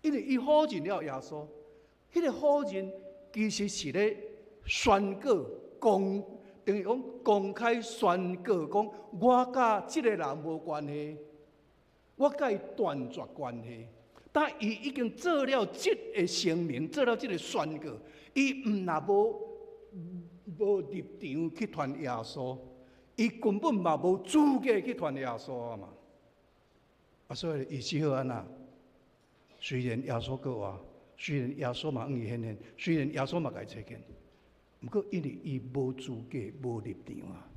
因為伊否認了耶穌，彼個否認其實是咧宣告公，等於講公開宣告講，我佮這個人無關係，我佮伊斷絕關係。但伊已經做了這個聲明，做了這個宣告，伊毋若無立場去傳耶穌，伊根本嘛無資格去傳耶穌啊嘛。啊，所以伊只好按怎？雖然耶穌閣活，雖然耶穌嘛向伊顯現，雖然耶穌嘛共伊差遣，毋過因為伊無資格、無立場啊，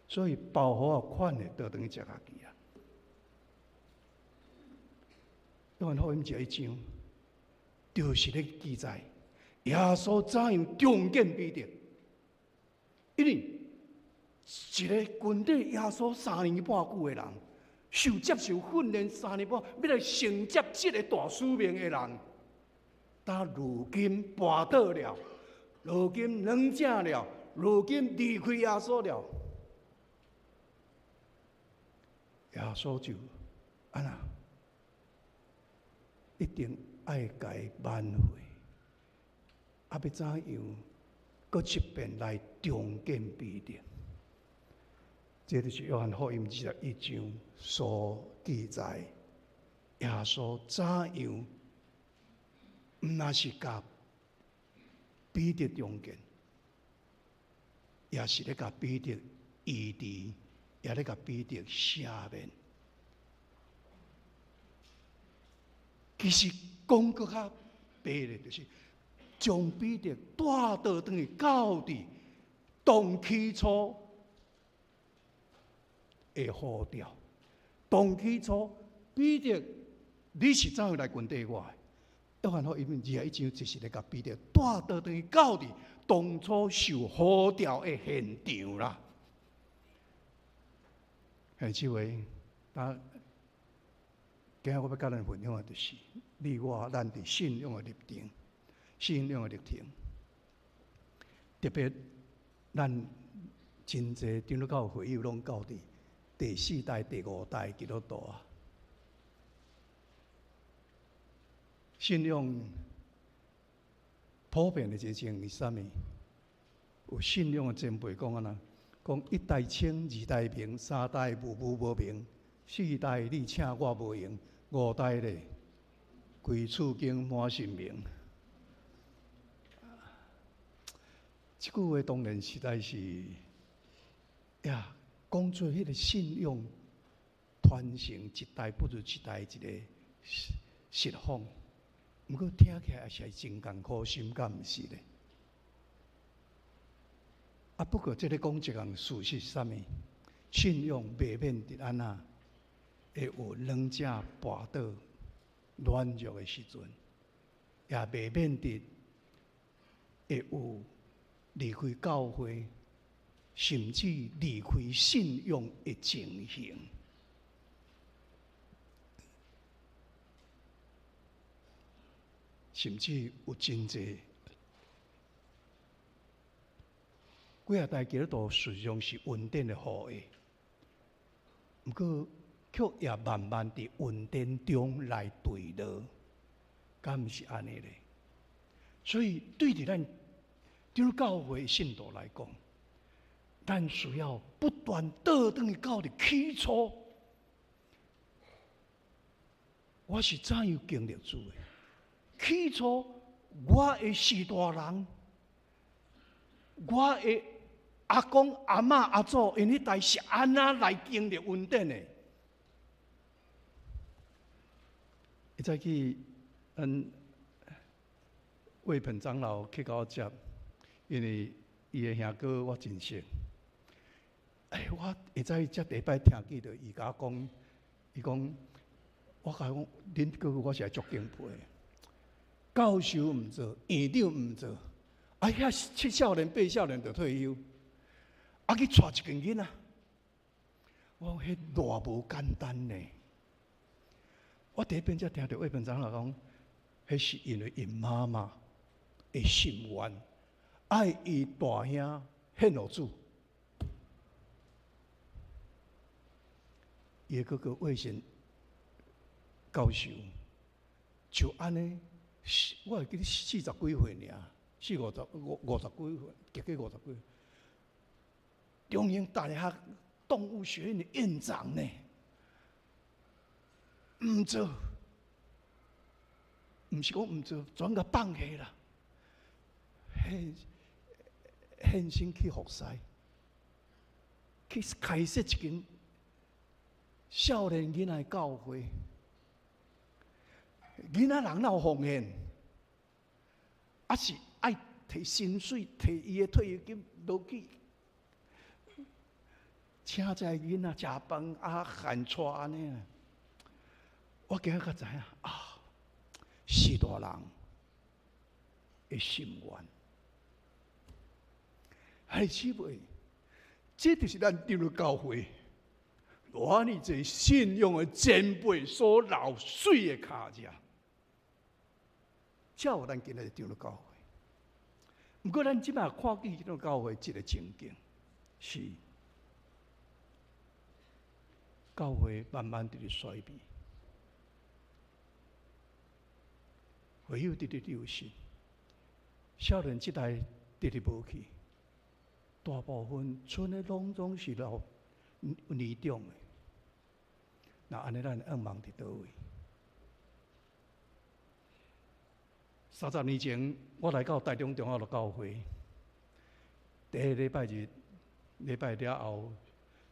所以包袱仔款的倒轉去食家己啊。約翰福音這一章，就是咧記載耶穌怎樣重見彼得，因為一個跟綴耶穌3年半久的人，受接受訓練3年半，欲來承接這個大使命的人，但如今跋倒了，如今軟正了，如今離開耶穌了，耶穌就按怎？一定愛共伊挽回，啊，欲怎樣？閣一遍來重見彼得。這就是約翰福音21章所記載，耶穌怎樣？毋若是共彼得重見，也是咧共彼得醫治，也咧共彼得赦免。其實講閣較白咧，就是將彼得帶倒轉去到佇當起初的呼召。當起初，彼得，你是怎樣來跟綴我的？約翰福音21章就是咧共彼得帶倒轉去到佇當初受呼召的現場啦。兄姊妹，啊，今仔我欲佮咱分享的，就是你我咱佇信仰的歷程，信仰的歷程。特別咱真濟長老教會友攏到佇第四代、第五代基督徒啊。信仰普遍的一個情形是啥物？有信仰的前輩講按怎？講一代清，二代明，三代無無無明，四代你請我無閒，五代咧規厝間滿神明。這句話當然實在是呀，講出彼個信仰傳承一代不如一代一個實況。毋過聽起來也是真艱苦，心敢毋是咧？啊，不過這个講一項事實是啥物？信仰袂免佇按怎會有兩者跋倒軟弱的時陣，也袂免佇會有離開教會，甚至離開信仰的情形。甚至有真濟幾仔代基督徒實際上是恩典的後裔，毋過卻也慢慢佇恩典中來墜落，敢毋是按呢咧？所以對佇咱長老教會信徒來講，咱需要不斷倒轉去到佇起初，我是怎樣經歷主的？起初，我的序大人，我的阿公、阿嬤、阿祖，𪜶彼代是按怎來經歷恩典的？一早起，咱魏鵬長老去共我接，因為伊的兄哥我真熟。哎，我會早起才第一擺聽見著伊共我講，伊講，我共伊講，恁哥哥我是會足敬佩的。教授毋做，院長毋做，啊遐七少年八少年就退休，啊去帶一群囡仔，我講彼偌無簡單呢。我第一遍才聽著魏鵬長老講，彼是因為𪜶媽媽的心願，愛伊大兄獻予主。伊的哥哥魏賢教授就按呢。我會記得四十幾歲爾，四五十五五十幾歲，結過五十幾歲。中興大學動物學院的院長呢，毋做，毋是講毋做，全共放棄啦。獻獻身去服侍，去開設一間少年囡仔的教會。囡仔人若有奉獻，啊是愛提薪水，提伊的退休金落去，請這个囡仔食飯啊，寒帶按呢。我今仔才知影啊，序大人的心願。兄弟姊妹，這就是咱長老教會偌爾濟信仰的前輩所留媠的跤跡，才有咱今仔日長老教會。毋過咱這擺看見長老教會這个情景，是教會慢慢佇咧衰微，會友佇咧流失，少年這代佇咧無去，大部分賰的攏總是老年長的。那按呢，咱願望佇佗位？30年前，我來到台中中央教會，第一个禮拜日禮拜了後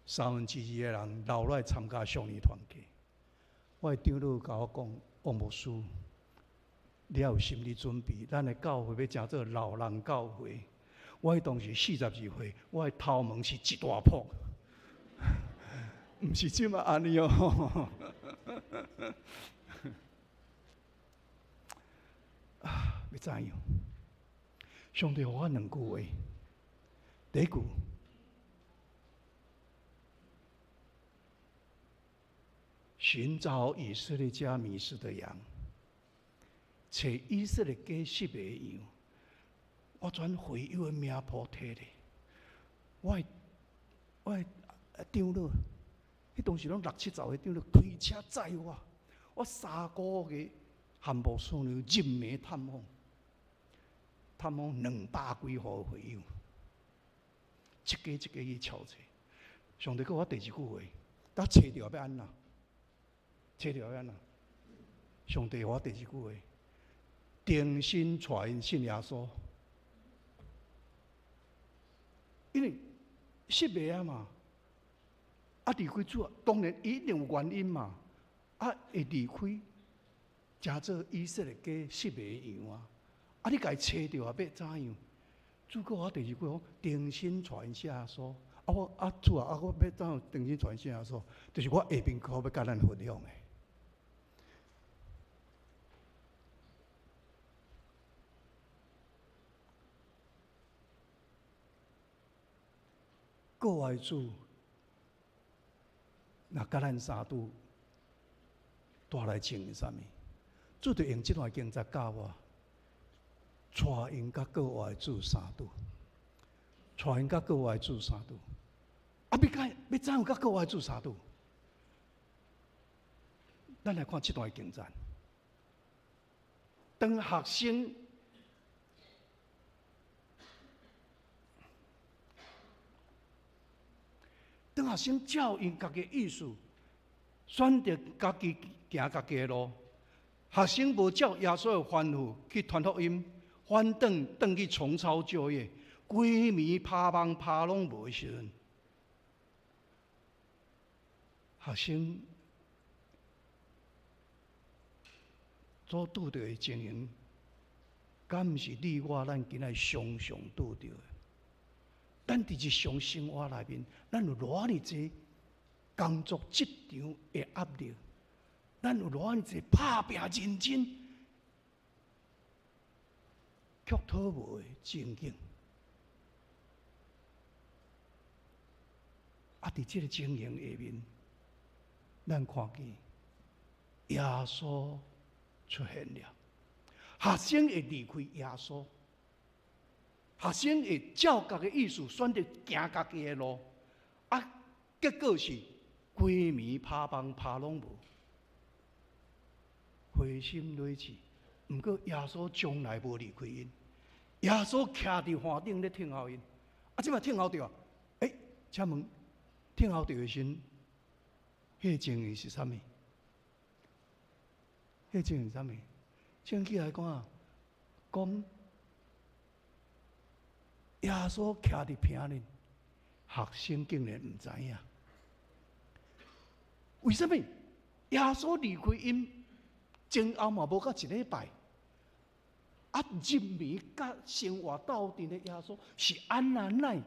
，2/3的人留落來參加少年團契。我的長老共我講，王牧師，你要有心理準備，咱的教會欲成做老人教會。我彼當時42歲，我的頭毛是一大泡，毋是這馬按呢哦。啊，欲怎樣？上帝予我兩句話，第一句，尋找以色列家迷失的羊，揣以色列家失的羊。我轉會友的名簿提咧，我的長老，彼當時攏六七十歲長老開車載我，我3個月和牧師娘入暝探訪，探訪200幾戶會友，一家一家去敲揣。上帝閣我第二句話，當揣著欲按怎？揣著欲按怎？上帝予我第二句話，重新帶𪜶信耶穌。因為失迷啊嘛，啊離開主，當然伊一定有原因嘛，啊會離開，成做以色列家失迷的羊啊，啊你共伊揣著啊，欲怎樣？主閣我第二句講，重新帶𪜶信耶穌，啊我啊主啊，啊我欲怎樣重新帶𪜶信耶穌？就是我下面閣欲佮咱分享的。國外主，若佮咱相拄，帶來情形啥物？主就用這段經節教我，帶𪜶佮國外主相拄，帶𪜶佮國外主相拄。啊，欲佮欲怎樣佮國外主相拄？咱來看這段經節，當學生。當學生照𪜶家己的意思，選擇家己行家己的路。學生無照耶穌的吩咐去傳福音，反轉轉去重操舊業，規暝拍網拍攏無的時陣，學生所拄著的情形，敢毋是你我咱今仔常常拄著的？咱佇日常生活內面，咱有偌爾濟工作職場的壓力，咱有偌爾濟拍拚認真卻討無的情景。啊，佇這个情形下面，咱看見耶穌出現了，學生會離開耶穌。學生會照家己意思選擇行家己的路，啊，結果是規暝拍網拍攏無，灰心累志。毋過耶穌從來無離開𪜶，耶穌徛佇岸頂咧等候𪜶。啊，這擺等候著啊，欸，請問等候著的時陣，彼个情形是啥物？彼个情形是啥物？請起來講啊，講。耶穌徛佇坪裡，學生竟然毋知影。為啥物？耶穌離開𪜶前後嘛無到一禮拜，啊，入暝佮生活鬥陣的耶穌是按怎奈？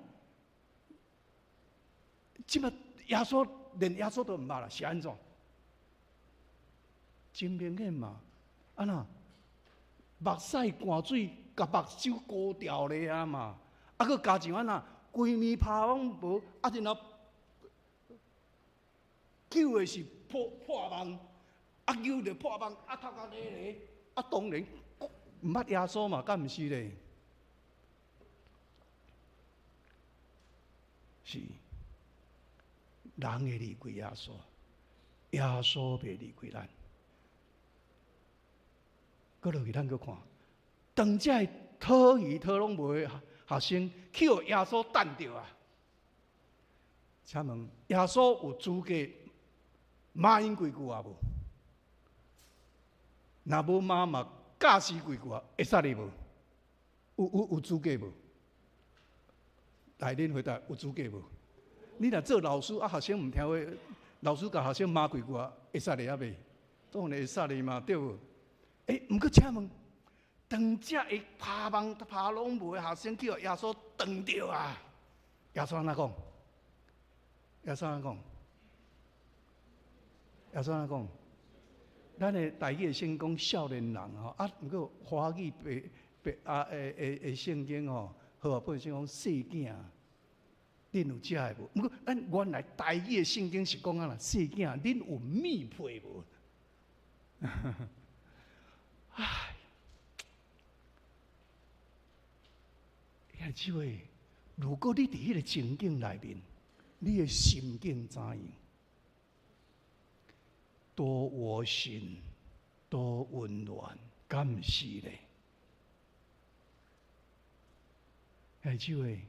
這擺耶穌連耶穌都毋捌啦，是按怎？真明顯嘛，按怎？目屎汗水共目睭糊掉咧啊嘛！啊，閣加上按怎？規暝拍網無，啊，然後救的是破破網，啊，救著破網，啊，頭殼咧咧，啊，當然毋捌耶穌嘛，敢毋是咧？是人會離開耶穌，耶穌袂離開咱。閣落去，咱閣看，當這个討魚討攏無的學生去予耶穌等著啊！請問耶穌有資格罵𪜶幾句啊無？若無罵嘛，教示幾句啊，會使哩無？有資格無？來，恁回答有資格無？你若做老師啊，學生毋聽話，老師共學生罵幾句啊，會使哩啊袂？當然會使哩嘛，對無？欸，毋過請問，當這个拍網拍攏無的學生去予耶穌撞著啊！耶穌按怎講？耶穌按怎講？耶穌按怎講？咱的台語的聖經講少年人吼，啊，毋過華語白白啊的的的聖經吼，和合本聖經講細囝。恁有遮的無？毋過咱原來台語的聖經是講按怎？細囝，恁有物配無？唉，兄姊妹，如果你佇彼个情景內面，你的心境怎樣？多窩心，多溫暖，敢毋是咧？兄姊妹，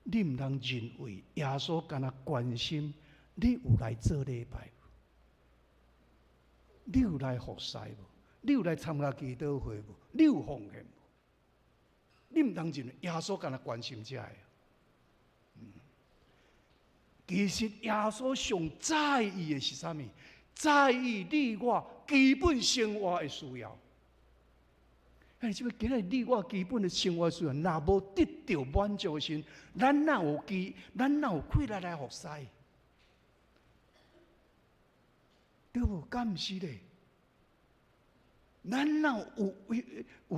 你毋通認為耶穌干焦關心你有來做禮拜無？你有來服侍無？你有來參加祈禱會無？你有奉獻無？你毋通認為耶穌干焦關心這个。其實耶穌上在意的是啥物？在意你我基本生活的需要。哎，這個今日你我基本的生活需要，若無得著滿足的時，咱哪有機？咱哪有氣力來服侍？對無？敢毋是咧？咱哪有有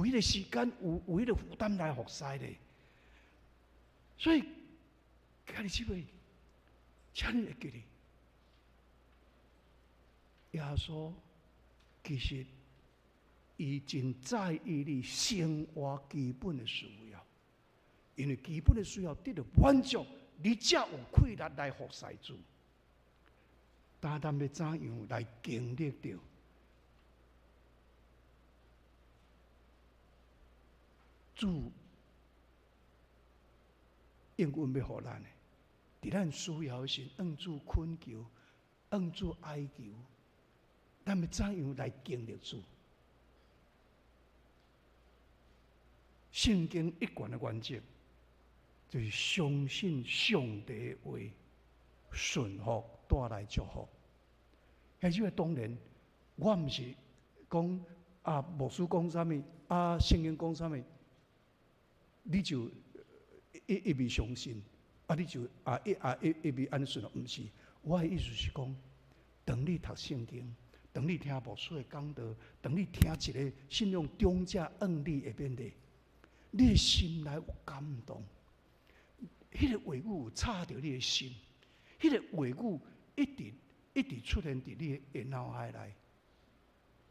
彼個時間，有彼個負擔來服侍咧？所以，兄弟姊妹，請你會記得，耶穌其實伊真在意你生活基本的需要，因為基本的需要得著滿足，你才有氣力來服侍主。但咱欲怎樣來經歷著主應允欲予咱的？佇咱需要的時，向主懇求，向主哀求，咱欲怎樣來經歷主？聖經一貫的原則，就是相信上帝的話，順服帶來祝福。彼個當然，我毋是講啊，牧師講啥物，啊，聖經講啥物，你就一味相信，啊，你就啊一啊一一味按呢順服，毋是。我的意思是講，當你讀聖經，當你聽牧師的講道，當你聽一個信仰長者向你的勉勵，你的心內有感動，彼個話語有插著你的心，彼個話語一直一直出現佇你的腦海內。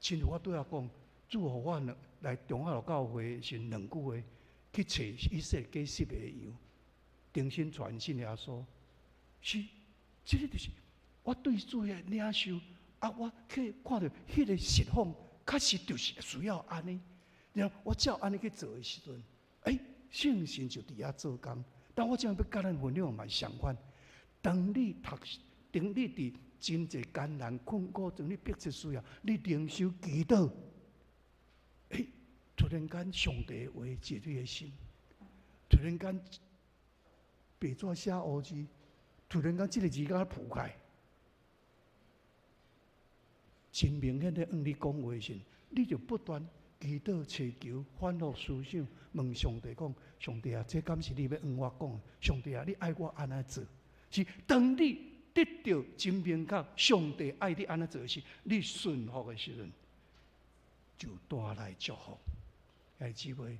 親像我拄仔講，主予我兩來中華路教會是兩句話，去揣以色列幾十个羊，重新傳信耶穌，是，這个就是我對主的領受，啊，我去看著彼个釋放，確實就是需要按呢。然後我照按呢去做的時陣，欸，聖神就佇遐做工。但我這樣欲佮咱分享嘛相款，當你讀，當你佇真濟艱難困苦，當你迫切需要，你靈修祈禱，欸，突然間上帝的話進你的心，突然間白紙寫烏字，突然間這个字敢浮開，真明顯咧向你講話時，你就不斷祈禱、祈求、反覆思想，問上帝講：上帝啊，這敢是你欲向我講？上帝啊，你愛我按怎做？是當你得著真明確，上帝愛你按怎做時，你順服的時陣，就帶來祝福。兄弟姊妹，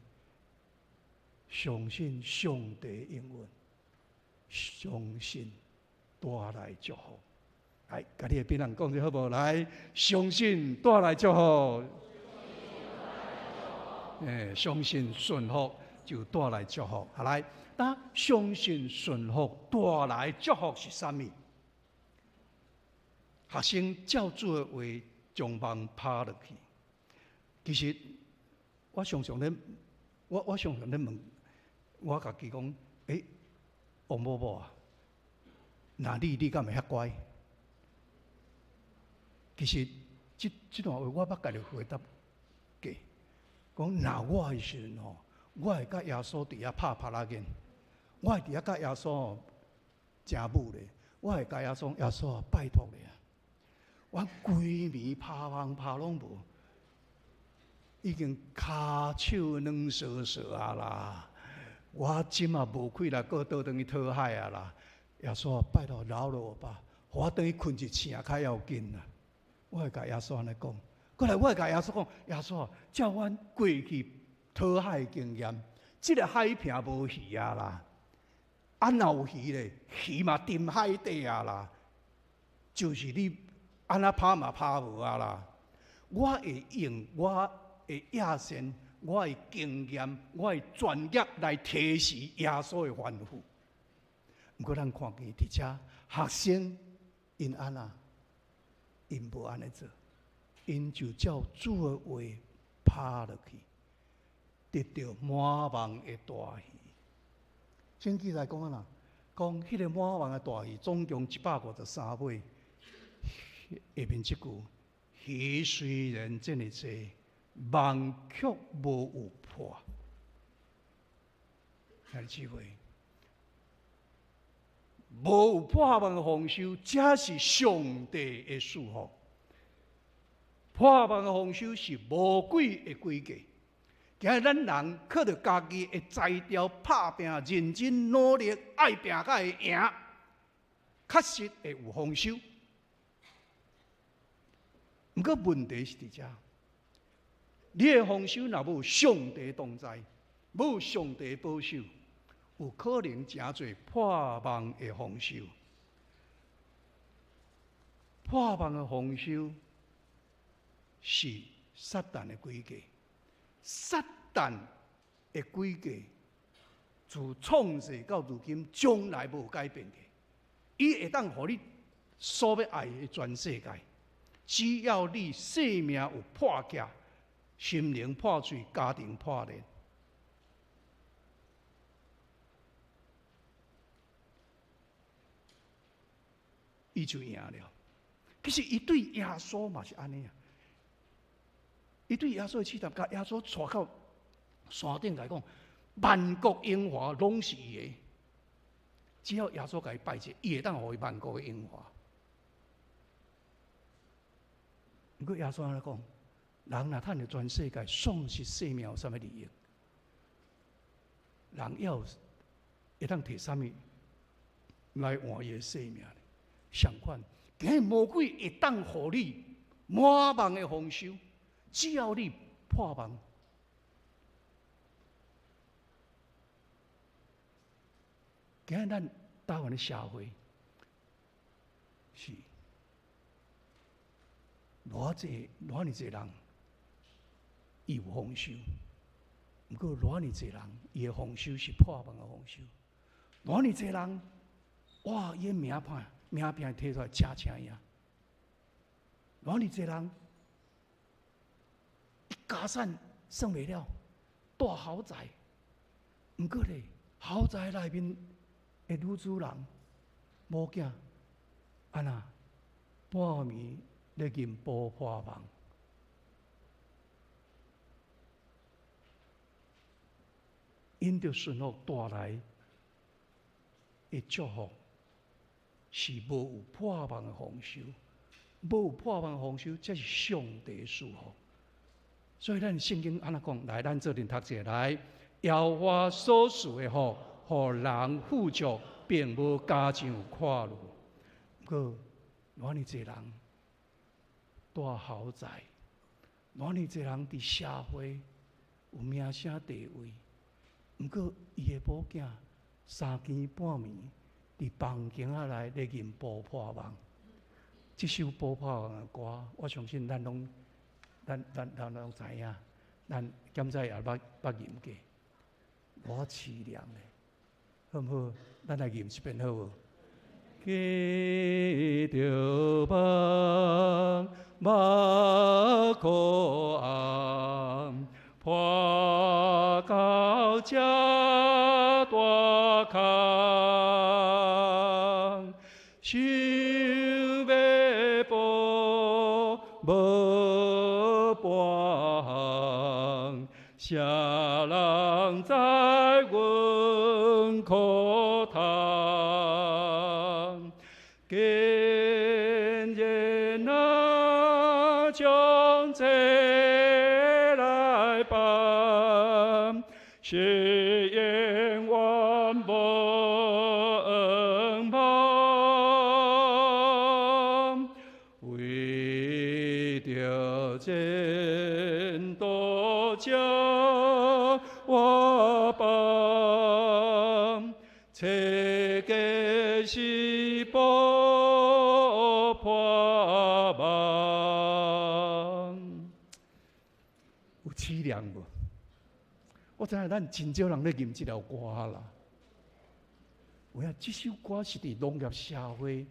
相信上帝應允，相信帶來祝福。來，共你的邊人講者好無？來，相信帶來祝福。欸，相信順服就帶來祝福。好來，當相信順服帶來祝福是啥物？學生照主的話將網拋落去。其實我常常咧，我常常咧問我家己講：欸，王某某啊，若你你敢會遐乖？其實這段話我捌家己回答過，講若我的時陣吼，我會佮耶穌佇遐拍拍仔緊，我會佇遐佮耶穌吼誠武咧，我會共耶穌，耶穌啊，拜託你啊，我規暝拍網拍攏無，已經跤手軟趖趖啊啦，我這馬無氣力閣倒轉去討海啊啦，耶穌啊，拜託饒了我吧，予我轉去睏一醒較要緊啦。我會共耶穌按呢講，過來我會共耶穌講，耶穌啊，照阮過去討海的經驗，這个海坪無魚啊啦，啊，若有魚咧，魚嘛沉海底啊啦，就是你按怎拍嘛拍無啊啦。我會用我的野心、我的經驗、我的專業來提示耶穌的吩咐。毋過咱看見佇遮學生𪜶按怎？𪜶無按呢做，𪜶就照主的話拍落去，得著滿網的大魚。聖經來講按怎？講彼个滿網的大魚總共153尾。下面這句，魚雖然這爾濟，網卻無有破。兄弟姊妹，無有破網的豐收，這是上帝的祝福。破網的豐收是魔鬼的詭計。今日咱人靠著家己的才調拍拚，認真努力，愛拚才會贏，確實會有豐收。毋過問題是佇遮，你的豐收若無上帝同在，無上帝保守，有可能成做破網的豐收。破網的豐收是撒旦的詭計，撒旦的詭計自創世到如今，從來無改變過。伊會當予你所欲愛的全世界。只要你生命有破起，心靈破碎，家庭破裂，伊就贏了。其實伊對耶穌嘛是按呢啊，伊對耶穌的試探，共耶穌帶到山頂來講，萬國榮華攏是伊的，只要耶穌共伊拜者，伊會當予伊萬國的榮華。毋過耶穌按怎講？人若趁著全世界，喪失生命有啥物利益？人要會當提啥物來換伊的生命？相反，今日魔鬼會當予你滿網的豐收，只要你破網。今日咱台灣的社會是偌濟偌爾濟人，伊有豐收，毋過偌爾濟人，伊的豐收是破網的豐收。偌爾濟人，哇！伊的名牌名片提出來誠請伊啊。偌爾濟人，家產算袂了，住豪宅，毋過咧，豪宅內面的女主人、某囝，按怎半暝咧吟寶破網，𪜶著順服帶來的祝福，是無有破網的豐收，無有破網的豐收，這是上帝的祝福。所以咱聖經按怎講？來，咱做陣讀者來，耶和華所賜的福，予人富足，並無加上苦惱。毋過，偌爾濟人住豪宅，偌爾濟人佇社會有名聲地位，毋過伊的某囝三更半暝佇房間仔內咧吟寶破網。這首寶破網的歌，我相信咱攏咱咱咱攏知影，咱敢知也捌捌吟過。偌淒涼的，好毋好？咱來吟一遍好無？記著夢，目苦暗，破到這大空，想欲補無半項，啥人知阮苦痛？今日若將這來辦，誓言願無冤枉，為著前途才活放，切凄凉無？我知影咱真少人咧吟這條歌啦。有影這首歌是佇農業社會，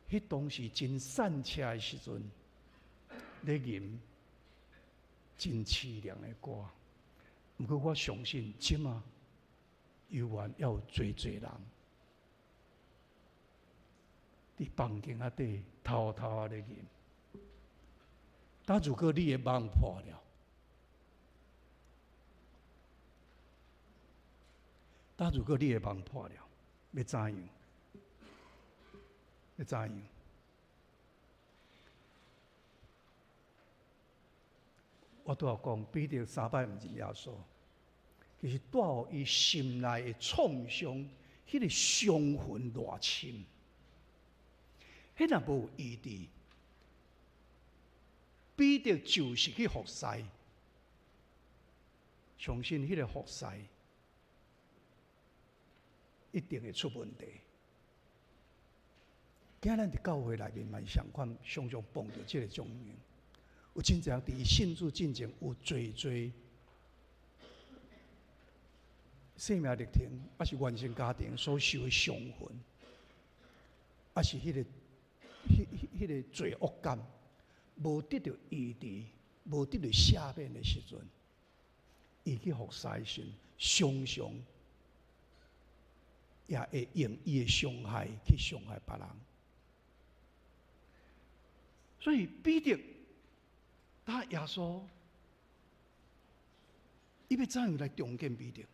彼當時真散赤的時陣，咧吟真凄涼的歌。毋過我相信，這馬猶原猶有濟濟人佇房間仔底偷偷仔咧吟。但如果你的夢破了，但如果你的夢破了，欲怎樣？欲怎樣？我拄仔講，彼得三擺毋認耶穌，其實帶予伊心內的創傷，彼個傷痕偌深。彼若無醫治，彼得就是去服侍，相信彼個服侍一定會出問題。今仔咱佇教會內面嘛是相款，常常碰著這個情形。有真濟人佇伊信主進前有濟濟生命歷程，抑是原生家庭所受的傷痕，抑是彼個罪惡感，無得著醫治，無得著赦免的時陣，伊去服侍時，常常也會用伊的傷害去傷害別人。所以彼得，當耶穌，伊欲怎樣來重建彼得？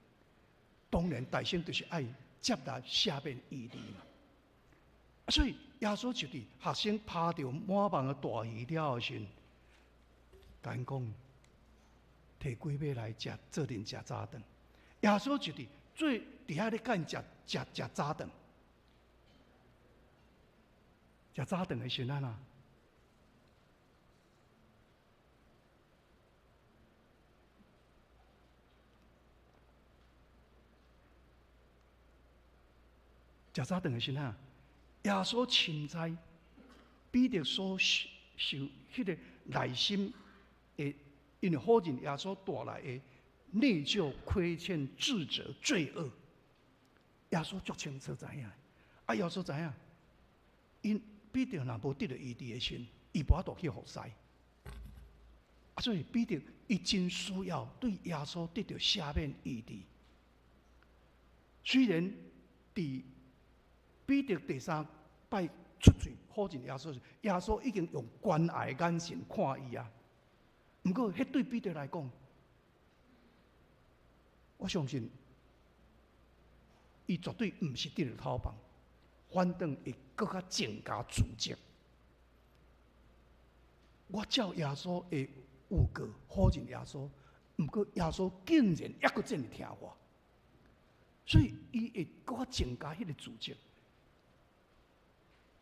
當然，大先就是愛接納赦免醫治嘛。所以耶穌就佇學生拋著滿網的大魚了後時，共𪜶講，提幾尾來食，做陣食早頓。耶穌就佇做佇遐咧共𪜶食食食早頓，食早頓的時陣啊。食早頓的時陣啊，耶穌深知彼得所受彼個內心的，因為否認耶穌帶來的內疚、虧欠、自責、罪惡，耶穌足清楚知影。啊，耶穌知影，𪜶彼得若無得著醫治的時，伊無法度去服侍。啊，所以彼得伊真需要對耶穌得著赦免醫治。雖然佇彼得第三擺出喙否認耶穌時，耶穌已經用關愛的眼神看伊啊。毋過，彼對彼得來講，我相信伊絕對毋是得著透放，反轉會閣較增加自責。我照耶穌的預告否認耶穌，毋過耶穌竟然猶閣這麼疼我，所以伊會閣較增加彼個自責。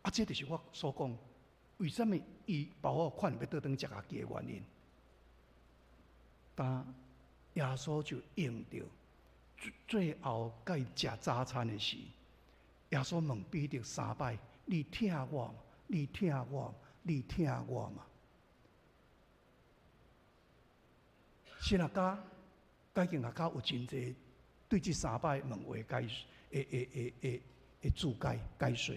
啊，這就是我所講，為啥物伊包我款欲倒轉食家己的原因。當耶穌就用著最後共伊食早餐的時，耶穌問彼得三擺：你疼我嗎？你疼我嗎？你疼我嗎？神學家、解經學家有真濟對這三擺問話解的的的的的注解解說。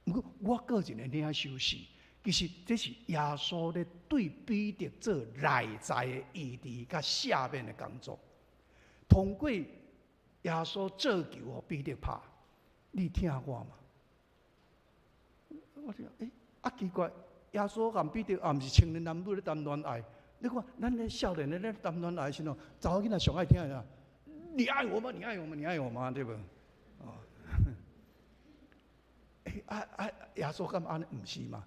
毋過我個人的領受是，其實這是耶穌咧對彼得做內在的醫治佮赦免的工作。通過耶穌做球予彼得拍，你疼我嗎？我就欸，啊奇怪，耶穌共彼得也毋是青年男女咧談戀愛。你看，咱咧少年的咧談戀愛的時陣，查某囡仔上愛聽的啥？你愛我嗎？你愛我嗎？你愛我嗎？對無？哦，欸啊啊！耶穌敢按呢？毋是嘛？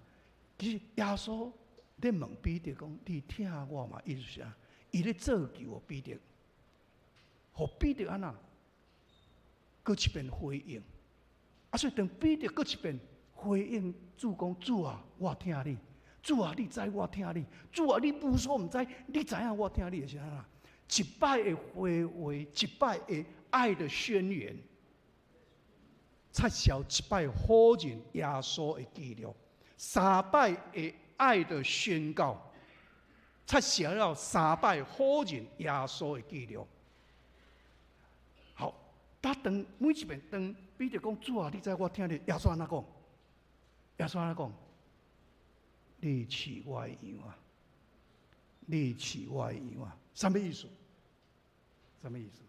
其實耶穌咧問彼得講：你疼我嗎？意思是啥？伊咧做球予彼得，予彼得按怎？閣一遍回應。啊，所以當彼得閣一遍回應主講：主啊，我疼你。主啊，你知我疼你。主啊，你無所毋知，你知影我疼你的是按怎？一擺的回話，一擺的愛的宣言，撤銷一擺否認耶穌的記錄，三擺的愛的宣告，刷写了三摆否认耶稣的记录。好，当每一遍当彼得讲主啊，你知我疼你，耶稣按怎讲？耶稣按怎讲？你饲我的羊啊！你饲我的羊啊！啥物意思？啥物意思？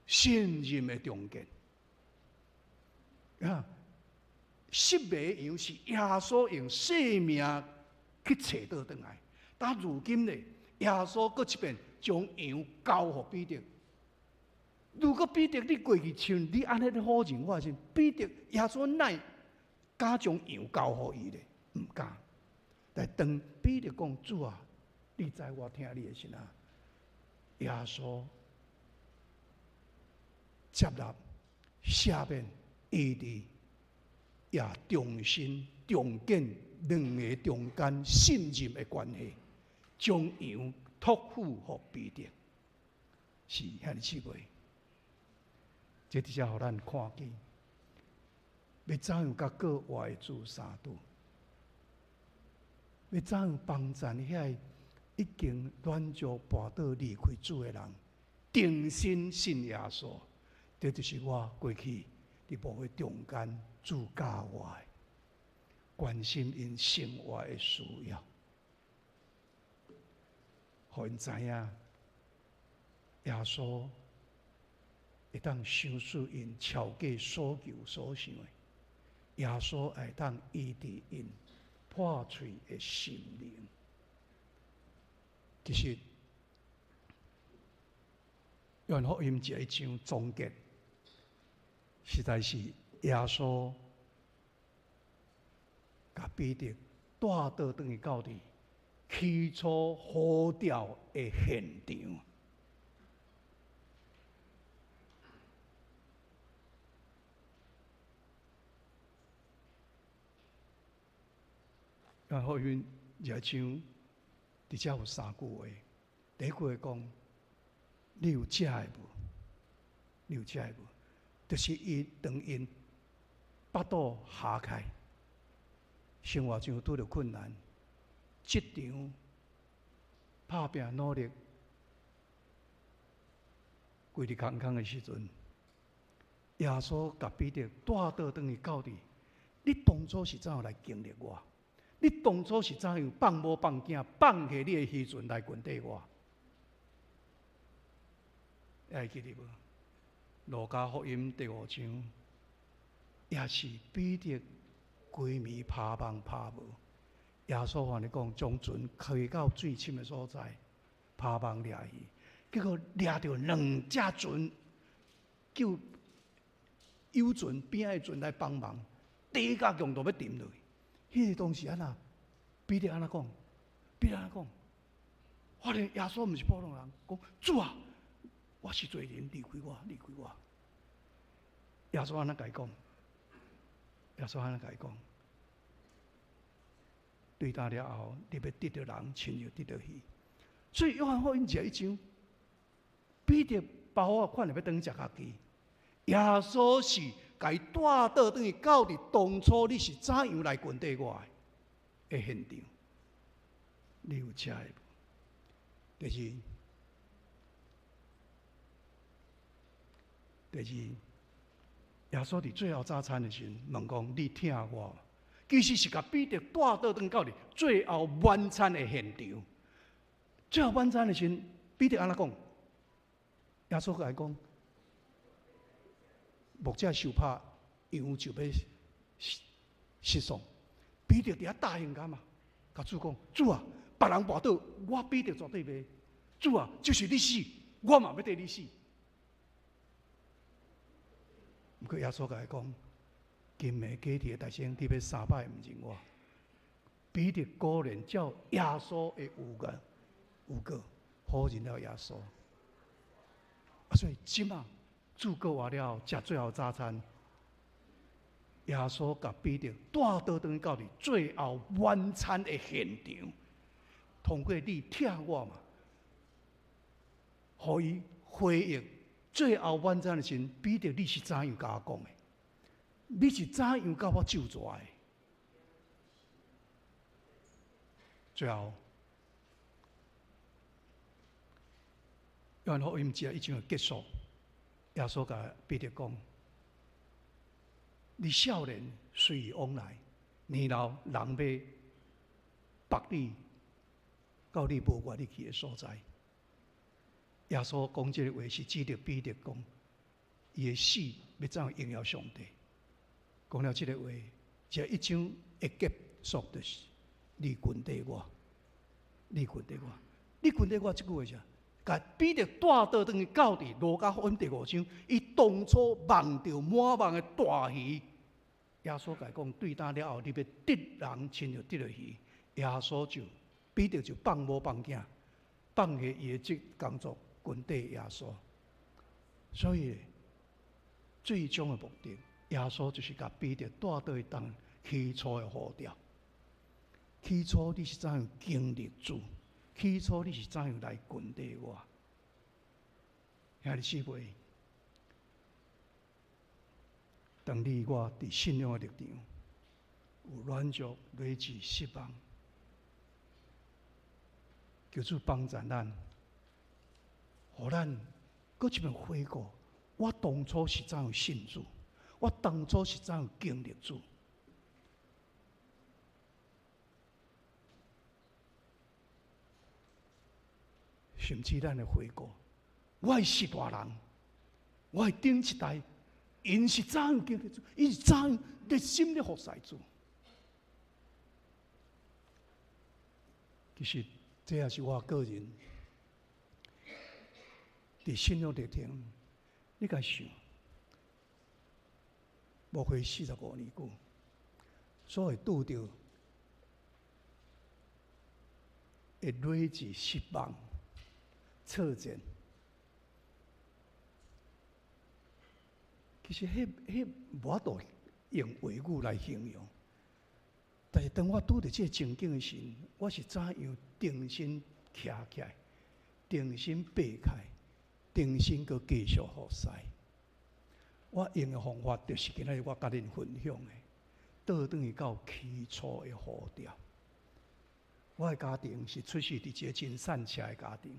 信任的重建。啊，失迷羊是耶稣用生命去揣倒转来，但如今呢，耶稣阁一遍将羊交予彼得。如果彼得你过去像你按呢咧否认我时，彼得耶稣哪会敢将羊交予伊咧？毋敢。但当彼得讲主啊，你知我疼你的时啊，耶稣接纳赦免伊伫也重新重建两个中间信任的关系，将羊托付予彼得，是遐尔趣味。这直接予咱看见，欲怎样佮阁活的主相拄，欲怎样帮助遐已经软弱跋倒离开主的人，重新信耶稣。这就是我过去伫牧会中间主教我的，关心𪜶生活的需要，予𪜶知影耶稣会当赏赐𪜶超过所求所想的，耶稣会当医治𪜶破碎的心灵。其实，约翰福音这一章总结，实在是耶稣共彼得带倒转去到伫起初呼召的现场。约翰福音这一章，伫遮有三句话。第一句话讲：你有食的无？你有食的无？就是伊当𪜶腹肚合开，生活上拄著困难，职场拍拼努力，规日空空的时阵，耶稣共彼得带倒转去到伫，你当初是怎样来经历我？你当初是怎样放某放囝放下你的渔船来跟缀我？会记得无？路加福音第五章，也是彼得规暝拍网拍无，耶稣反而讲将船开到水深的所在，拍网掠鱼，结果掠著两只船，叫友船边仔的船来帮忙，第一架强度欲沉落去。彼个当时按怎？彼得按怎讲？彼得按怎讲？发现耶稣毋是普通人，讲主啊，我是罪人，离开我，离开我。耶稣按怎共伊讲？耶稣按怎共伊讲？对今了后，你欲得著人，亲像得著鱼。所以约翰福音这一章，彼得包仔款的欲转去食家己。耶稣是共伊带倒转去到伫当初你是怎样来跟缀我的的现场，你有食的无？第二，第二，耶稣伫最后早餐的时阵问讲：你疼我无？其实是共彼得带倒转到伫最后晚餐的现场。最后晚餐的时阵，彼得按怎讲？耶稣共伊讲：牧者受拍，羊就欲失丧。彼得伫遐答应共嘛，共主讲：主啊，别人跋倒，我彼得绝对袂。主啊，就是你死，我嘛欲缀你死。毋过耶稣共伊讲：今暝鸡啼的大声，你欲三摆毋认我。彼得果然照耶稣的预言，预告否认了耶稣。啊，所以这马主过活了后，食最后早餐，耶稣共彼得带倒转去到伫最后晚餐的现场，通过你疼我嘛，予伊回忆最后晚餐的时阵，彼得你是怎样共我讲的？你是怎样共我咒诅的？最后，约翰福音这一章的结束，耶稣共彼得讲：你少年随伊往来，年老人欲縛你到你无愿意去的所在。耶稣讲这个话是指著彼得讲，伊的死欲怎样荣耀上帝？讲了这个话，这一章的结束就是你跟缀我，你跟缀我，你跟缀我。这句话啥？共彼得带倒转去到伫路加福音第五章，伊当初望著满网的大鱼，耶稣共伊讲，对今了后，你欲得人亲像得著鱼。耶稣就彼得就放某放囝，放下伊的这工作，跟缀耶稣。所以最终的目的，耶稣就是共彼得带倒去当起初的呼召。起初你是怎样经历主？起初你是怎样来跟缀我？兄弟姊妹，当你我伫信仰的立场有软弱、累积、失望，求主帮助咱，予咱阁一遍回顾：我当初是怎样信主？我当初是怎样经历主？甚至咱会回顾，我的序大人，我的顶一代，𪜶是怎样经历主？𪜶是怎样热心咧服侍主？其实这也是我个人伫信仰历程，你共想，牧会45年久，所会拄著会累积失望、挫折，其实彼彼无法度用话语来形容。但是当我拄著这个情景的时阵，我是怎样重新徛起来，重新爬起来，重新阁继续服侍。我用的方法就是今仔日我共恁分享的，倒转去到起初的呼召。我的家庭是出世伫一个真散赤的家庭，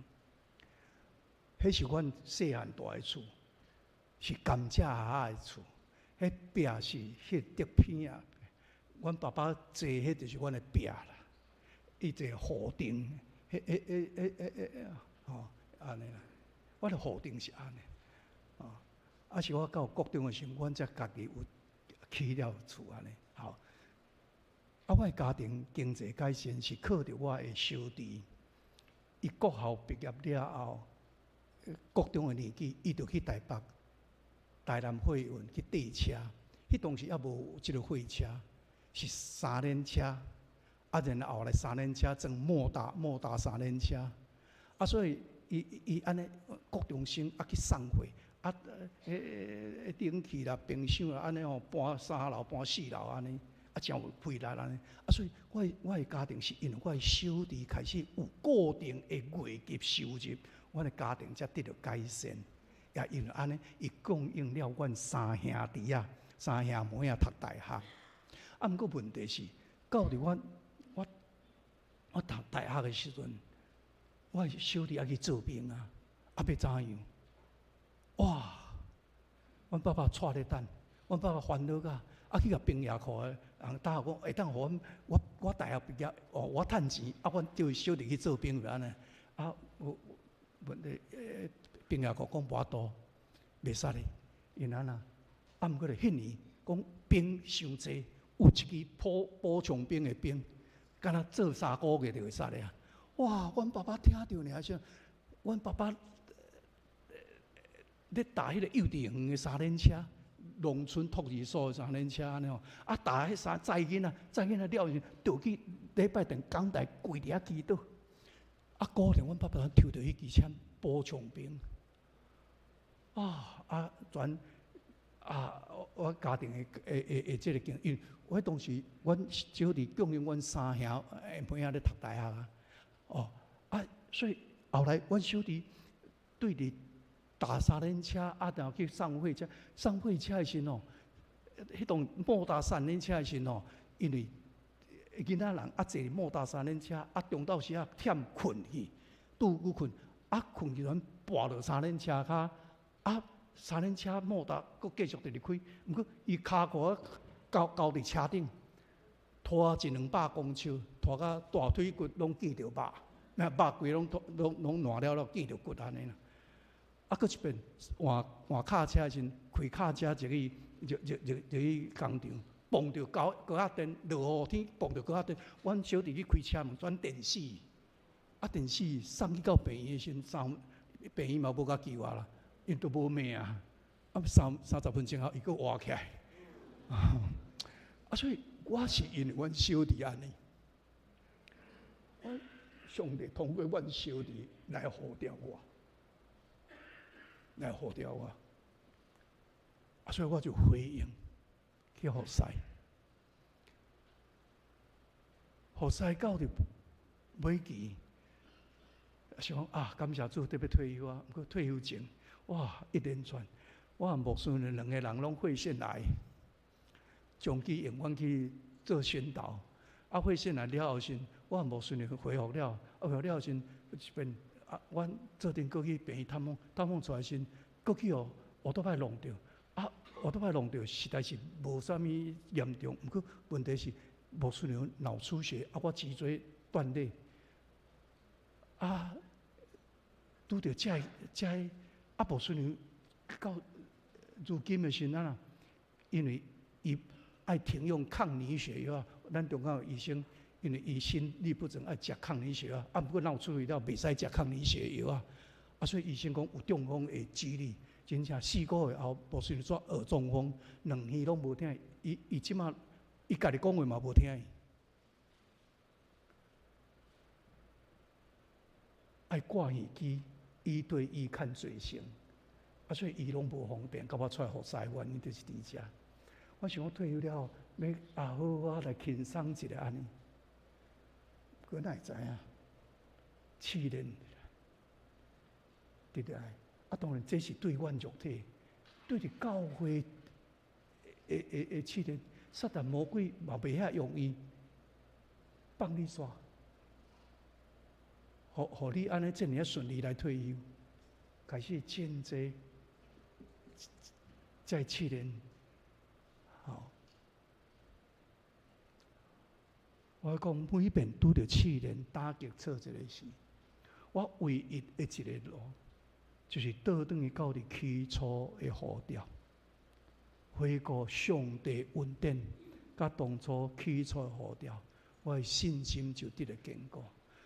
彼是阮细汉蹛的厝，是甘蔗仔的厝，彼壁是彼竹片仔。阮爸爸坐彼就是阮的壁啦，伊坐雨顶，彼彼彼彼彼彼吼，按呢啦。我的雨顶是按呢，哦，啊是我到国中的时阵，阮才家己有起了厝按呢。好，啊，我的家庭经济改善是靠著我的小弟，伊国校毕业了后，国中的年纪，伊就去台北、台南货运去缀车，彼当时犹无这个货车。是三轮车，啊，然后后来三轮车装莫达莫达三轮车，啊，所以伊伊按呢国中生啊去送货，啊，彼冷气啦、冰箱啦，按呢吼搬三楼搬四楼按呢，啊，真有费力按呢，啊，所以我的我的家庭是因为我的小弟开始有固定的月入收入，阮的家庭才得著改善，也因为按呢，伊供应了阮三兄弟仔、三兄妹仔读大学。啊，毋过问题是，到伫阮我我读大学的时阵，我的小弟爱去做兵啊，啊欲怎样？哇！阮爸爸掣咧等，阮爸爸烦恼甲，啊去共兵役库的人搭讲，会当予阮我我大学毕业，哦，我趁钱，啊，阮叫小弟去做兵就按呢。啊，有问题，兵役库讲无法度，袂使咧，因按怎？啊，毋过咧，彼年讲兵伤济。有一支补补充兵的兵，敢若做三个月就会使咧啊！哇，阮爸爸听著尔时，阮爸爸咧踏彼个幼稚园的三轮车，农村托儿所的三轮车按呢吼，啊，踏彼三载囡仔，载囡仔了后，就去礼拜顿讲台跪伫遐祈祷。啊，果然阮爸爸抽著彼支签补充兵。啊啊，全啊，我家庭的的的的这个经，因为我当时阮小弟供应阮三兄妹仔咧读大学啊，哦啊，所以后来阮小弟对伫踏三轮车啊，然后去送货车，送货车的时阵哦，彼栋莫达三轮车的时阵哦，因为囡仔人啊坐莫达三轮车啊，中昼时仔忝困去，拄久困。啊，困去阵跋落三轮车跤，啊，三轮车莫达阁继续直直开，毋过伊跤骨交交伫车顶，拖一两百公尺，拖甲大腿骨拢见著肉，那肉规拢拢拢烂了了，见著骨按呢啦。啊，阁一遍换换卡车时阵，开卡车入去入入入入去工厂，碰著高高压电，落雨天碰著高压电，阮小弟去开车门，转电死。啊，电死送去到病院的时阵，三病院嘛无甲救啊啦，𪜶都无命啊。啊，30分钟后，伊阁活起来。啊，所以我是因为阮小弟按呢，我上帝通过阮小弟来呼召我，来呼召我。啊，所以我就回应去服侍，服侍到伫尾期，想讲啊，感谢主，得欲退休啊。毋过退休前，哇，一连串，我和牧师两个人拢血腺癌，长期永远去做宣导。啊，血腺癌了后时，我和牧师恢复了，啊，恢复了后时，一遍啊，阮做阵阁去病院探访，探访出来时，阁去予乌托邦弄著。啊，乌托邦弄著，实在是无啥物严重，毋过问题是牧师娘脑出血，啊，我脊椎断裂，啊，拄著这这啊，牧师娘到如今的时阵啊，因为伊爱停用抗凝血药，咱中间有医生，因为伊心律不整爱食抗凝血药，啊，毋过脑出血了袂使食抗凝血药啊，啊，所以医生讲有中风的几率。真正4个月后，牧师娘煞耳中风，两耳拢无听。伊伊这马，伊家己讲话嘛无听。爱挂耳机，一对一看嘴型，啊，所以伊拢无方便，到我出来服侍，原因就是伫遮。我想我退休了后，欲啊好好来轻松一下按呢。阁哪会知影？试炼，对不对？啊，当然这是对阮肉体，对伫教会的的的试炼，撒旦魔鬼嘛袂遐容易放你煞，予予你按呢遮尔仔顺利来退休，开始真济在试炼。吼，我讲每遍拄著试炼打击挫折的时，我唯一的一个路，就是倒转去到伫起初的呼召，回顾上帝恩典，佮当初起初的呼召，我的信心就得著坚固。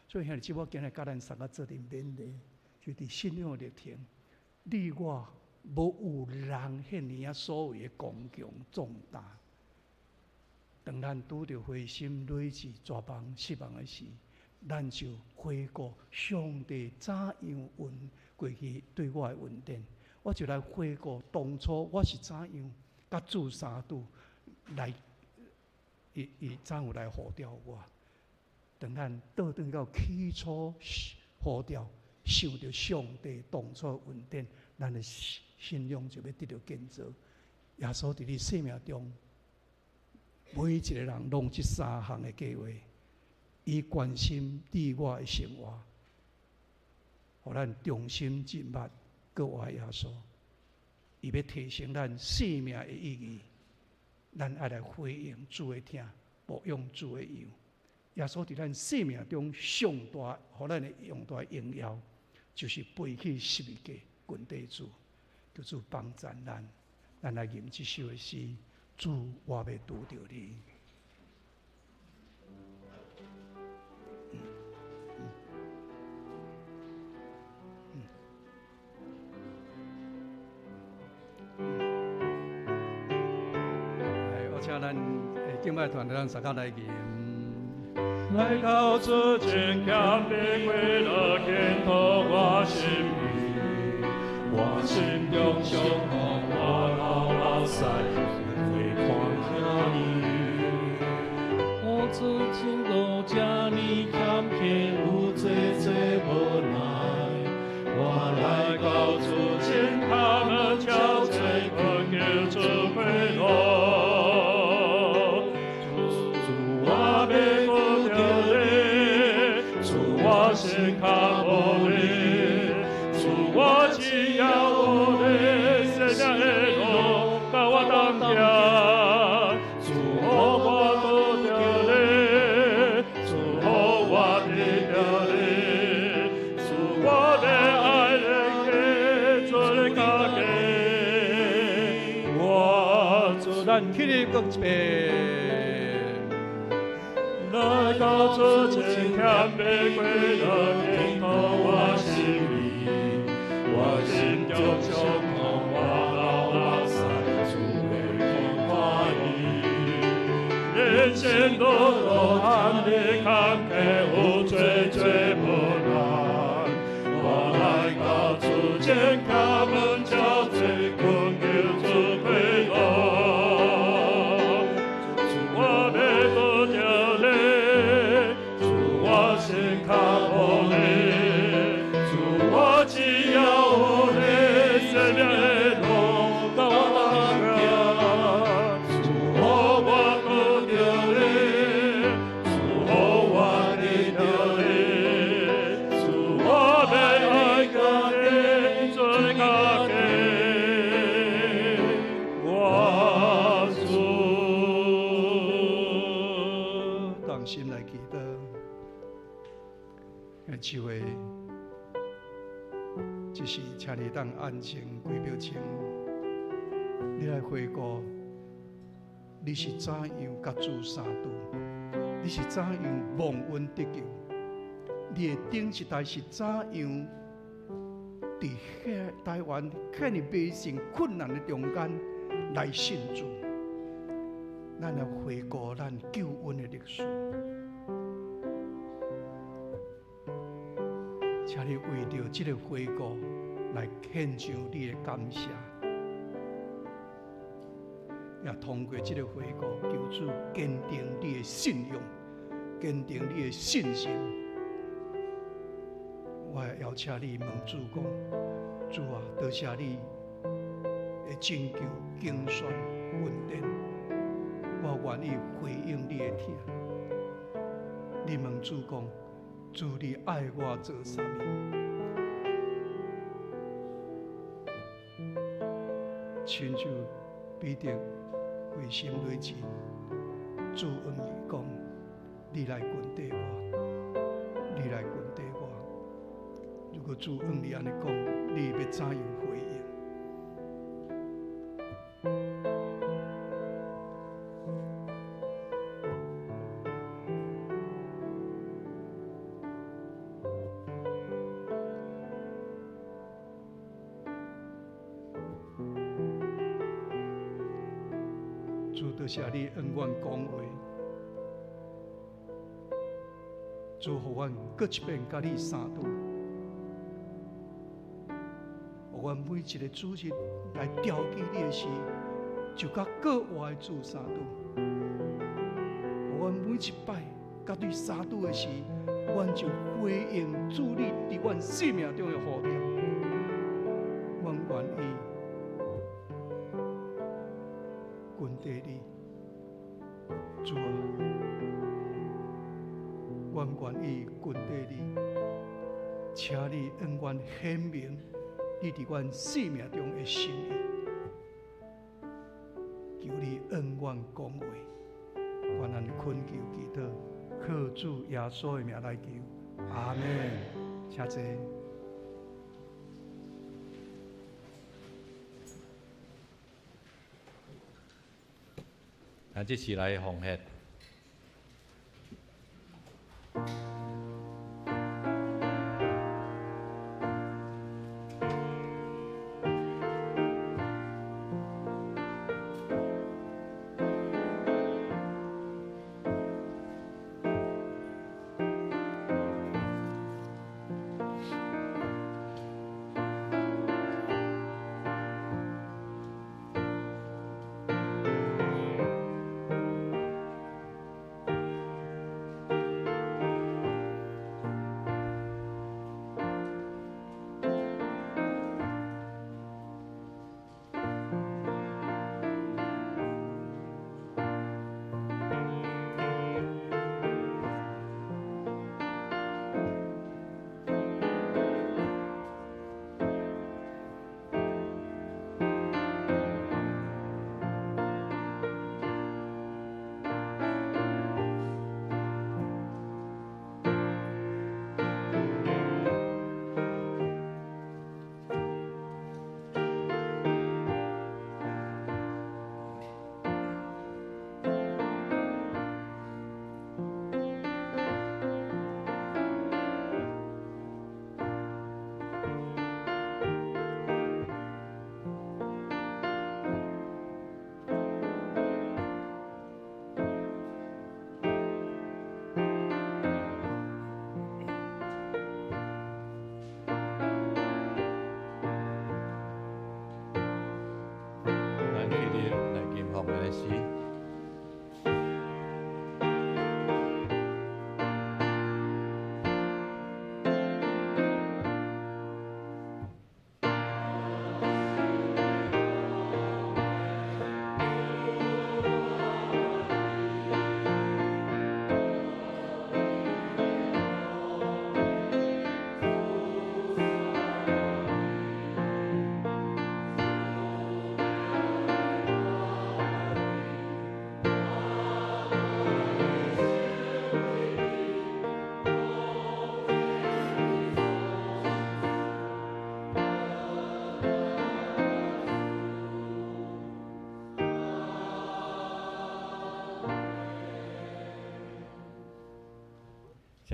所以兄弟姊妹，我今日佮咱三个做阵勉励，就伫信仰的历程，你我无有人遐尔仔所谓的刚强壮胆。当咱拄著灰心、累志、绝望、失望的时，咱就回顾上帝怎样恩过去对我的恩典，我就来回顾当初我是怎样佮主相拄来，伊伊怎样来呼召我。当咱倒转到起初呼召，想著上帝当初恩典，咱的信仰就欲得著建造。耶稣伫你生命中，每一个人拢这三项的计划，伊关心你我的生活，予咱重新进入阁爱耶稣。伊欲提升咱生命的意义，咱爱来回应主的疼，牧养主的羊。耶稣伫咱生命中上大，予咱的上大荣耀，就是背起十字架，跟缀主，求主帮助咱，咱来吟这首的诗。主，我欲拄著你。我请咱敬拜团，咱大家来吟。来到主前，谦卑跪落，牵托我心意，我心中上红，我流目屎，会看见你。我主主路这呢坎坷，有济济无奈，我来到主前，他们憔悴，渴求主快乐。心卡无你，咱起立閣一遍。來到主前，欠袂過樂，傾吐我心意，我心中相空，我流目屎，主會看看伊。人生路途坎里坎坷，有濟濟無難，我來到主前，敲門敲濟，懇求主開路。主我欲拄著你，主我心較無你，主我只要有你，生命的路佮我同行。主予我拄著你，主予我得著你，主我欲愛家己，做家己，我主。同心來祈禱，這位，這是請你當安靜幾秒鐘，你來回顧，你是怎樣佮主相拄？你是怎樣蒙恩得救？你的頂一代是怎樣佇遐台灣遐爾百姓困難的中間來信主？咱來回顧咱救恩的歷史，請你為著這个回顧來獻上你的感謝，也通過這个回顧，求主堅定你的信仰，堅定你的信心。我會邀請你問主講：主啊，多謝你的拯救、揀選、恩典，我願意回應你的疼。你問主講：主，你愛我做啥物？親像彼得回心內情，主向伊講：你來跟綴我，你來跟綴我。如果主向你按呢講，你欲怎樣回應？主，多謝你向阮講話，主予阮閣一遍佮你相拄，予阮每一个主日來牢記你的時，就佮閣活的主相拄。予阮每一擺佮你相拄的時，阮就回應主你佇阮生命中的呼召。阮願意跟綴你，主啊，阮願意跟綴你，請你向阮顯明你佇阮生命中的心意，求你向阮講話，阮按呢懇求祈禱，靠主耶穌的名來求，阿們。請坐。咱這次來奉獻。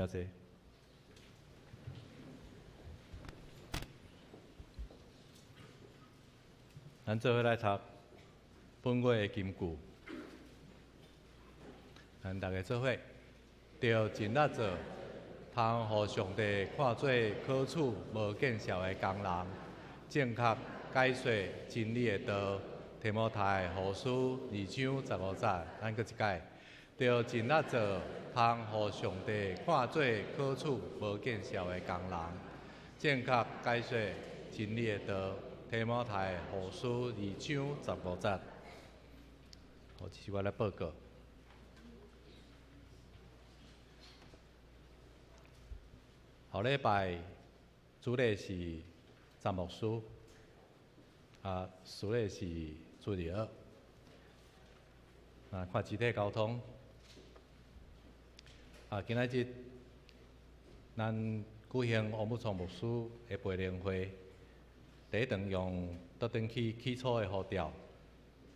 請坐。咱做伙來讀本月的金句，咱逐家做伙，著盡力做，通予上帝看做可取無見笑的工人，正確解說真理的道。提摩太後書2章15節，咱閣一擺，著盡力做，通予上帝看做可取無見笑的工人，正確解說真理的道。提摩太後書2章15節。好，這是我來報告。後禮拜主禮是詹牧師，啊，司禮是主日學。啊，看肢體交通。啊，今仔日咱舉行王武聰牧師的培靈會，第一場用倒轉去起初的呼召，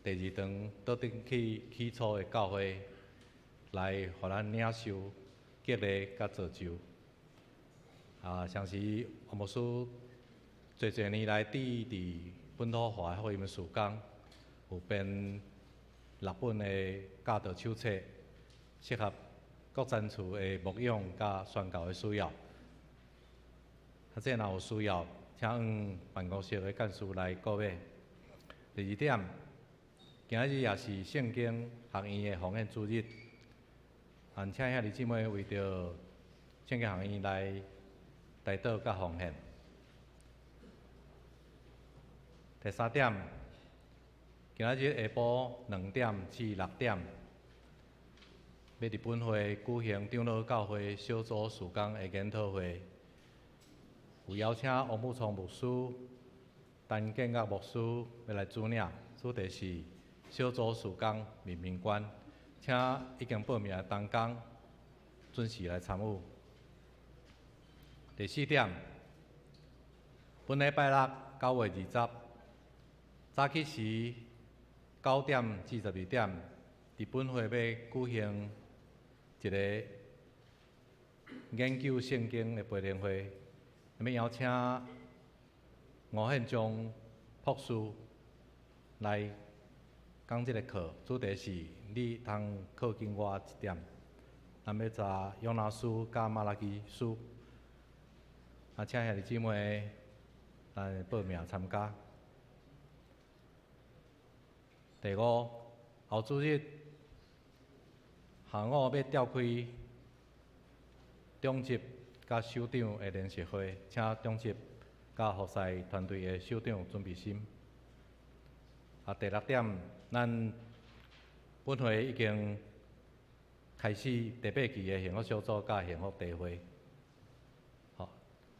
第二場倒轉去起初的教會，來予咱領受激勵佮造就。啊，相信王牧師濟濟年來佇本土化的福音事工，有編6本的教導手冊，適合各層次的牧養佮宣教的需要。啊，這若有需要，請向辦公室的幹事來購買。第二點，今仔日也是聖經學院的奉獻主日，請兄弟姊妹為著聖經學院來代禱佮奉獻。第三點，今仔日下晡2點至6點，欲佇本會舉行長老教會小組事工的研討會，有邀請王武聰牧師、陳建岳牧師欲來主領，主題是小組事工面面觀，請已經報名的同工準時來參與。第四點，本禮拜六9月20，早起時9點至12點，佇本會欲舉行一個研究聖經的培靈會，欲邀請吳憲章博士來講這個課，主題是你通靠近我一點。咱欲查約拿書佮瑪拉基書，啊，請兄弟姊妹來報名參加。第五，後主日下午欲召開長執佮首長的聯席會，請長執佮服侍團隊的首長準備心。啊，第六點，咱本會已經開始第8期的幸福小組佮幸福茶會。好，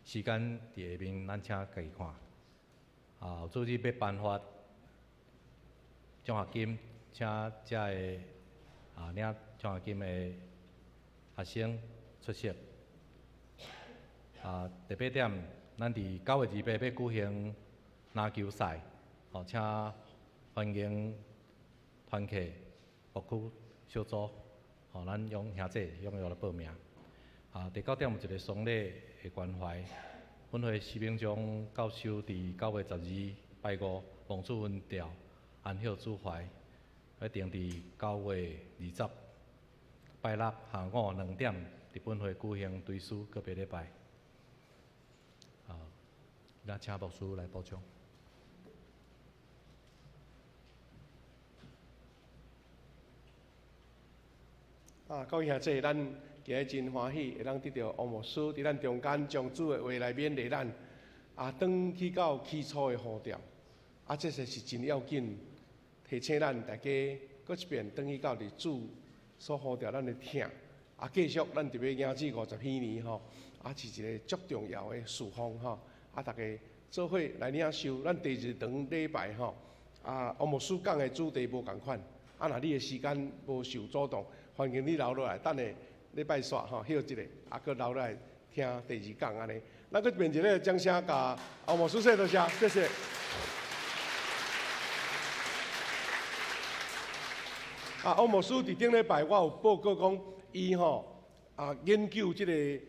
時間佇下面，咱請家己看。啊，主日欲頒發獎學金，請遮个啊領獎學金的學生出席。啊，第八點，咱佇9月28欲舉行籃球賽，吼，請歡迎團契牧區小組，吼，咱用兄弟踴躍來報名。啊，第九點有一個喪禮的關懷，本會施明章教授佇9月12拜五望主恩召安息主懷，欲定佇9月20拜六下午2點，佇本會舉行追思告別禮拜。啊，咱請牧師來補充。啊，各位兄弟，咱今日真歡喜，會當得著王牧師佇咱中間將主的話來勉勵咱。啊，轉去到起初的呼召，啊，這是真要緊，提醒咱大家閣一遍轉去到佇主所呼召咱的疼。啊，繼續咱特別行至50幾年吼，啊，是一個足重要的事奉吼。啊，大家做伙來領受，咱第二堂禮拜吼，啊，王牧師講的主題無仝款。啊，若你的時間無受阻擋，歡迎你留落來，等下禮拜煞吼歇一下，啊，閣留落來聽第二講按呢。咱閣變一个掌聲，共王牧師說多謝，謝謝。啊，王牧師佇頂禮拜我有報告講，伊吼研究這个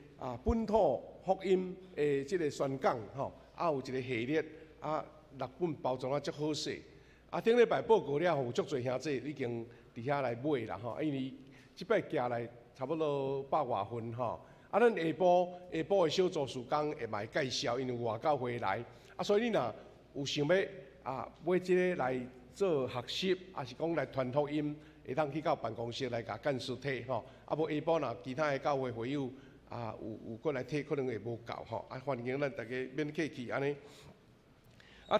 本土福音的這个宣讲吼，有一个系列六本包装啊足好势。顶礼拜报告了后，有足济兄弟已经伫遐来买啦吼，因为这摆寄来差不多百外份吼。咱下晡的小组事工会嘛会介绍，因为有外教会来，所以你若有想欲买这个来做学习，抑是讲来传福音，会当去到办公室来共干事提吼。无下晡若其他的教会会友有过来提，可能会无够吼。欢迎咱大家免客气按呢。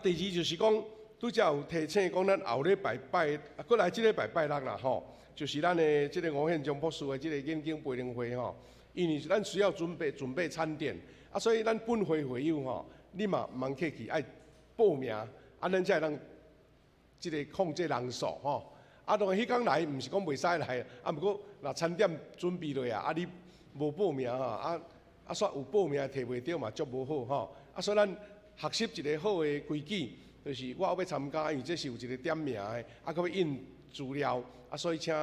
第二就是讲，拄才有提醒讲，咱后礼拜拜，过来这礼拜拜六啦吼，就是咱的这个吴宪忠博士的这个研经培灵会吼。因为咱需要准备餐点，所以咱本会会友吼，你嘛毋通客气，爱报名，咱才会当这个控制人数吼。当然彼工来毋是讲袂使来，毋过若餐点准备落啊，你无报名吼，煞有报名提袂著嘛，足无好吼。所以咱学习一个好的规矩，就是我欲参加，因为这是有一个点名的，阁欲印资料，所以请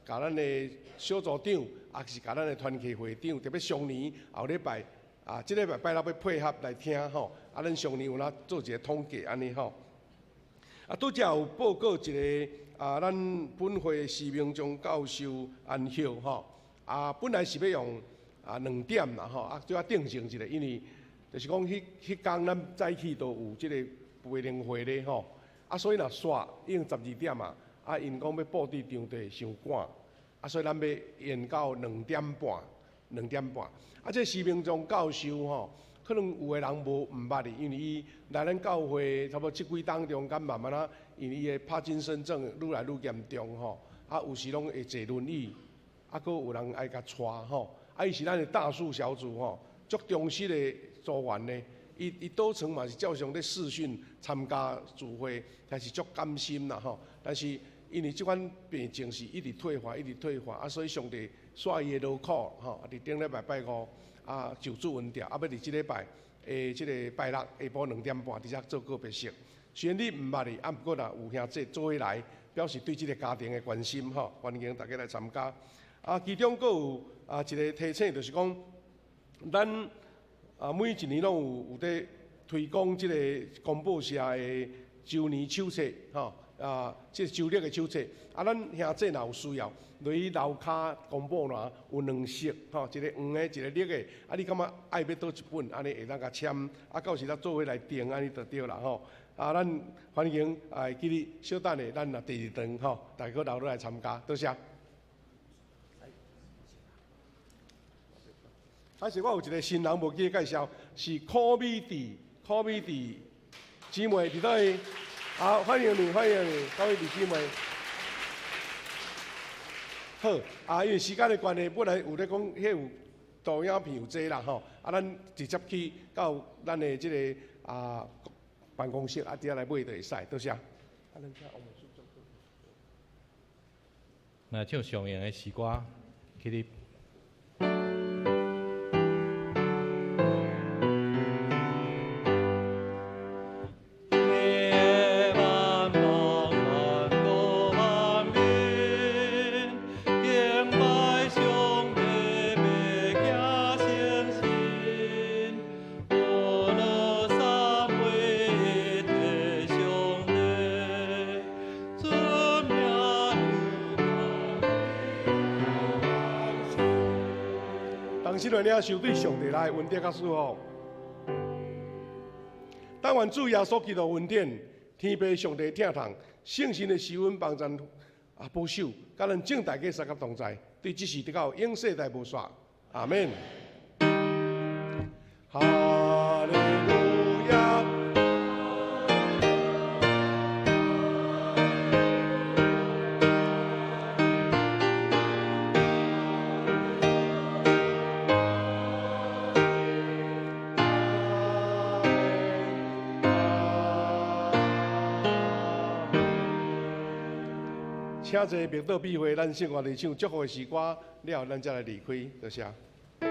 共咱的小组长，抑是共咱的团契会长，特别上年后礼拜这礼拜拜六欲配合来听吼，咱上年有哪做一个统计按呢吼。拄才有报告一个咱本会徐明忠教授安息吼，本来是欲用2点啦吼，拄仔定性一下，因为就是讲彼工咱早起都有这个培灵会咧吼，所以若煞已经12点啊，𪜶讲欲布置场地伤赶，所以咱欲延到2点半，2点半。这徐明忠教授吼，可能有的人无毋捌伊，因为伊来咱教会差不多这几冬中间慢慢仔，因为伊的帕金森症愈来愈严重吼，有时拢会坐轮椅，阁有人爱共带吼，伊是咱的大树小组吼，足忠实的组员呢。伊倒床嘛是照常咧视讯参加聚会，但是足甘心啦吼。但是因为这款病症是一直退化，一直退化，所以上帝煞伊的劳苦吼，伫顶礼拜拜五受主恩召，欲伫这礼拜的这个拜六下晡2点半伫遮做告别式。虽然你毋捌伊，毋过若有兄弟做伙来，表示对这个家庭的关心吼，欢迎大家来参加。其中阁有一个提醒，就是讲咱每一年拢有伫推广这个公报社的周年手册吼，这个周历的手册。咱兄弟若有需要，落去楼跤公布栏有2色吼，一个黄的，一个绿的。你感觉爱欲佗一本，按呢会当共签，到时咱做伙来订，按呢就对啦吼。咱欢迎会记得小等下，咱若第二顿吼，大家留落来参加，多谢。是我有一个新人无记得介绍，是柯美娣，柯美娣姊妹伫佗位？好，欢迎你，欢迎你，柯美娣姊妹。好，因为时间的关系，本来有咧讲，彼有投影片有这啦吼，咱直接去到咱的这个办公室，伫遐来买就会使，多谢。来唱上用的诗歌，起立。来领受对上帝来的恩典佮祝福。但愿主耶稣基督恩典、天父上帝疼痛、圣神的施恩帮助保守，佮咱众大家三甲同在，对这时直到永世代无煞。阿们。哈利路亚。请坐默祷比会，咱圣乐里唱祝福的诗歌了后，咱才来离开。多谢。我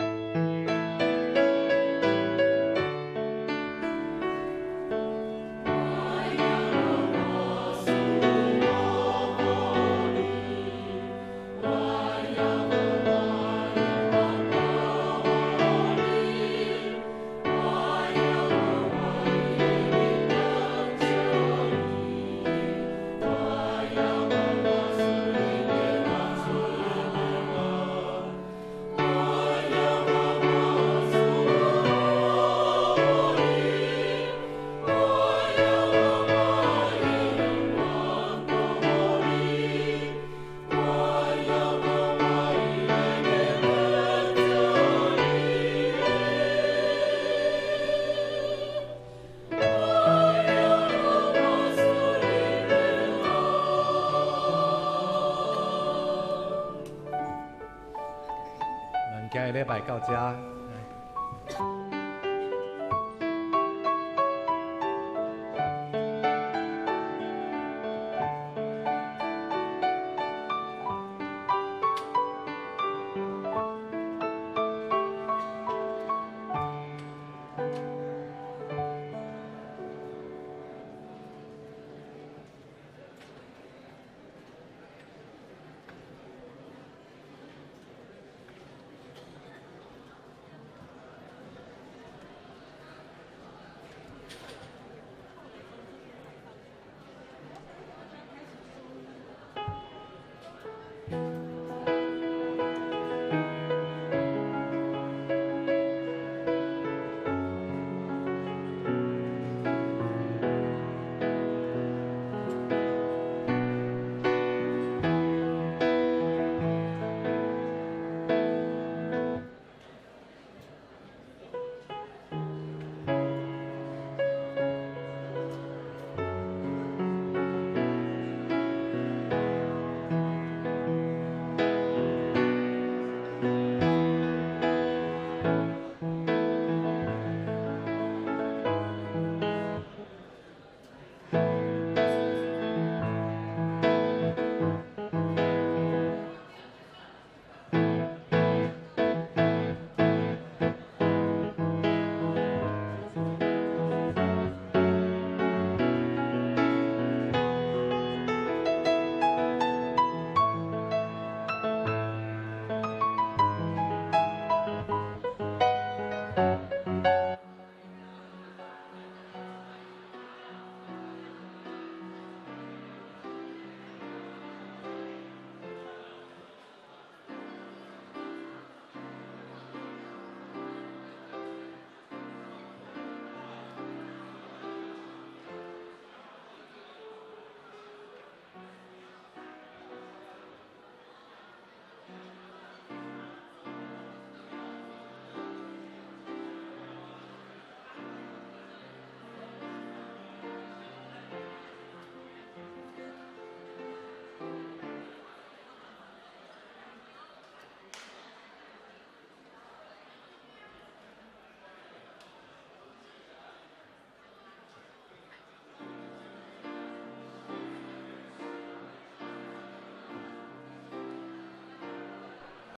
禮拜到遮。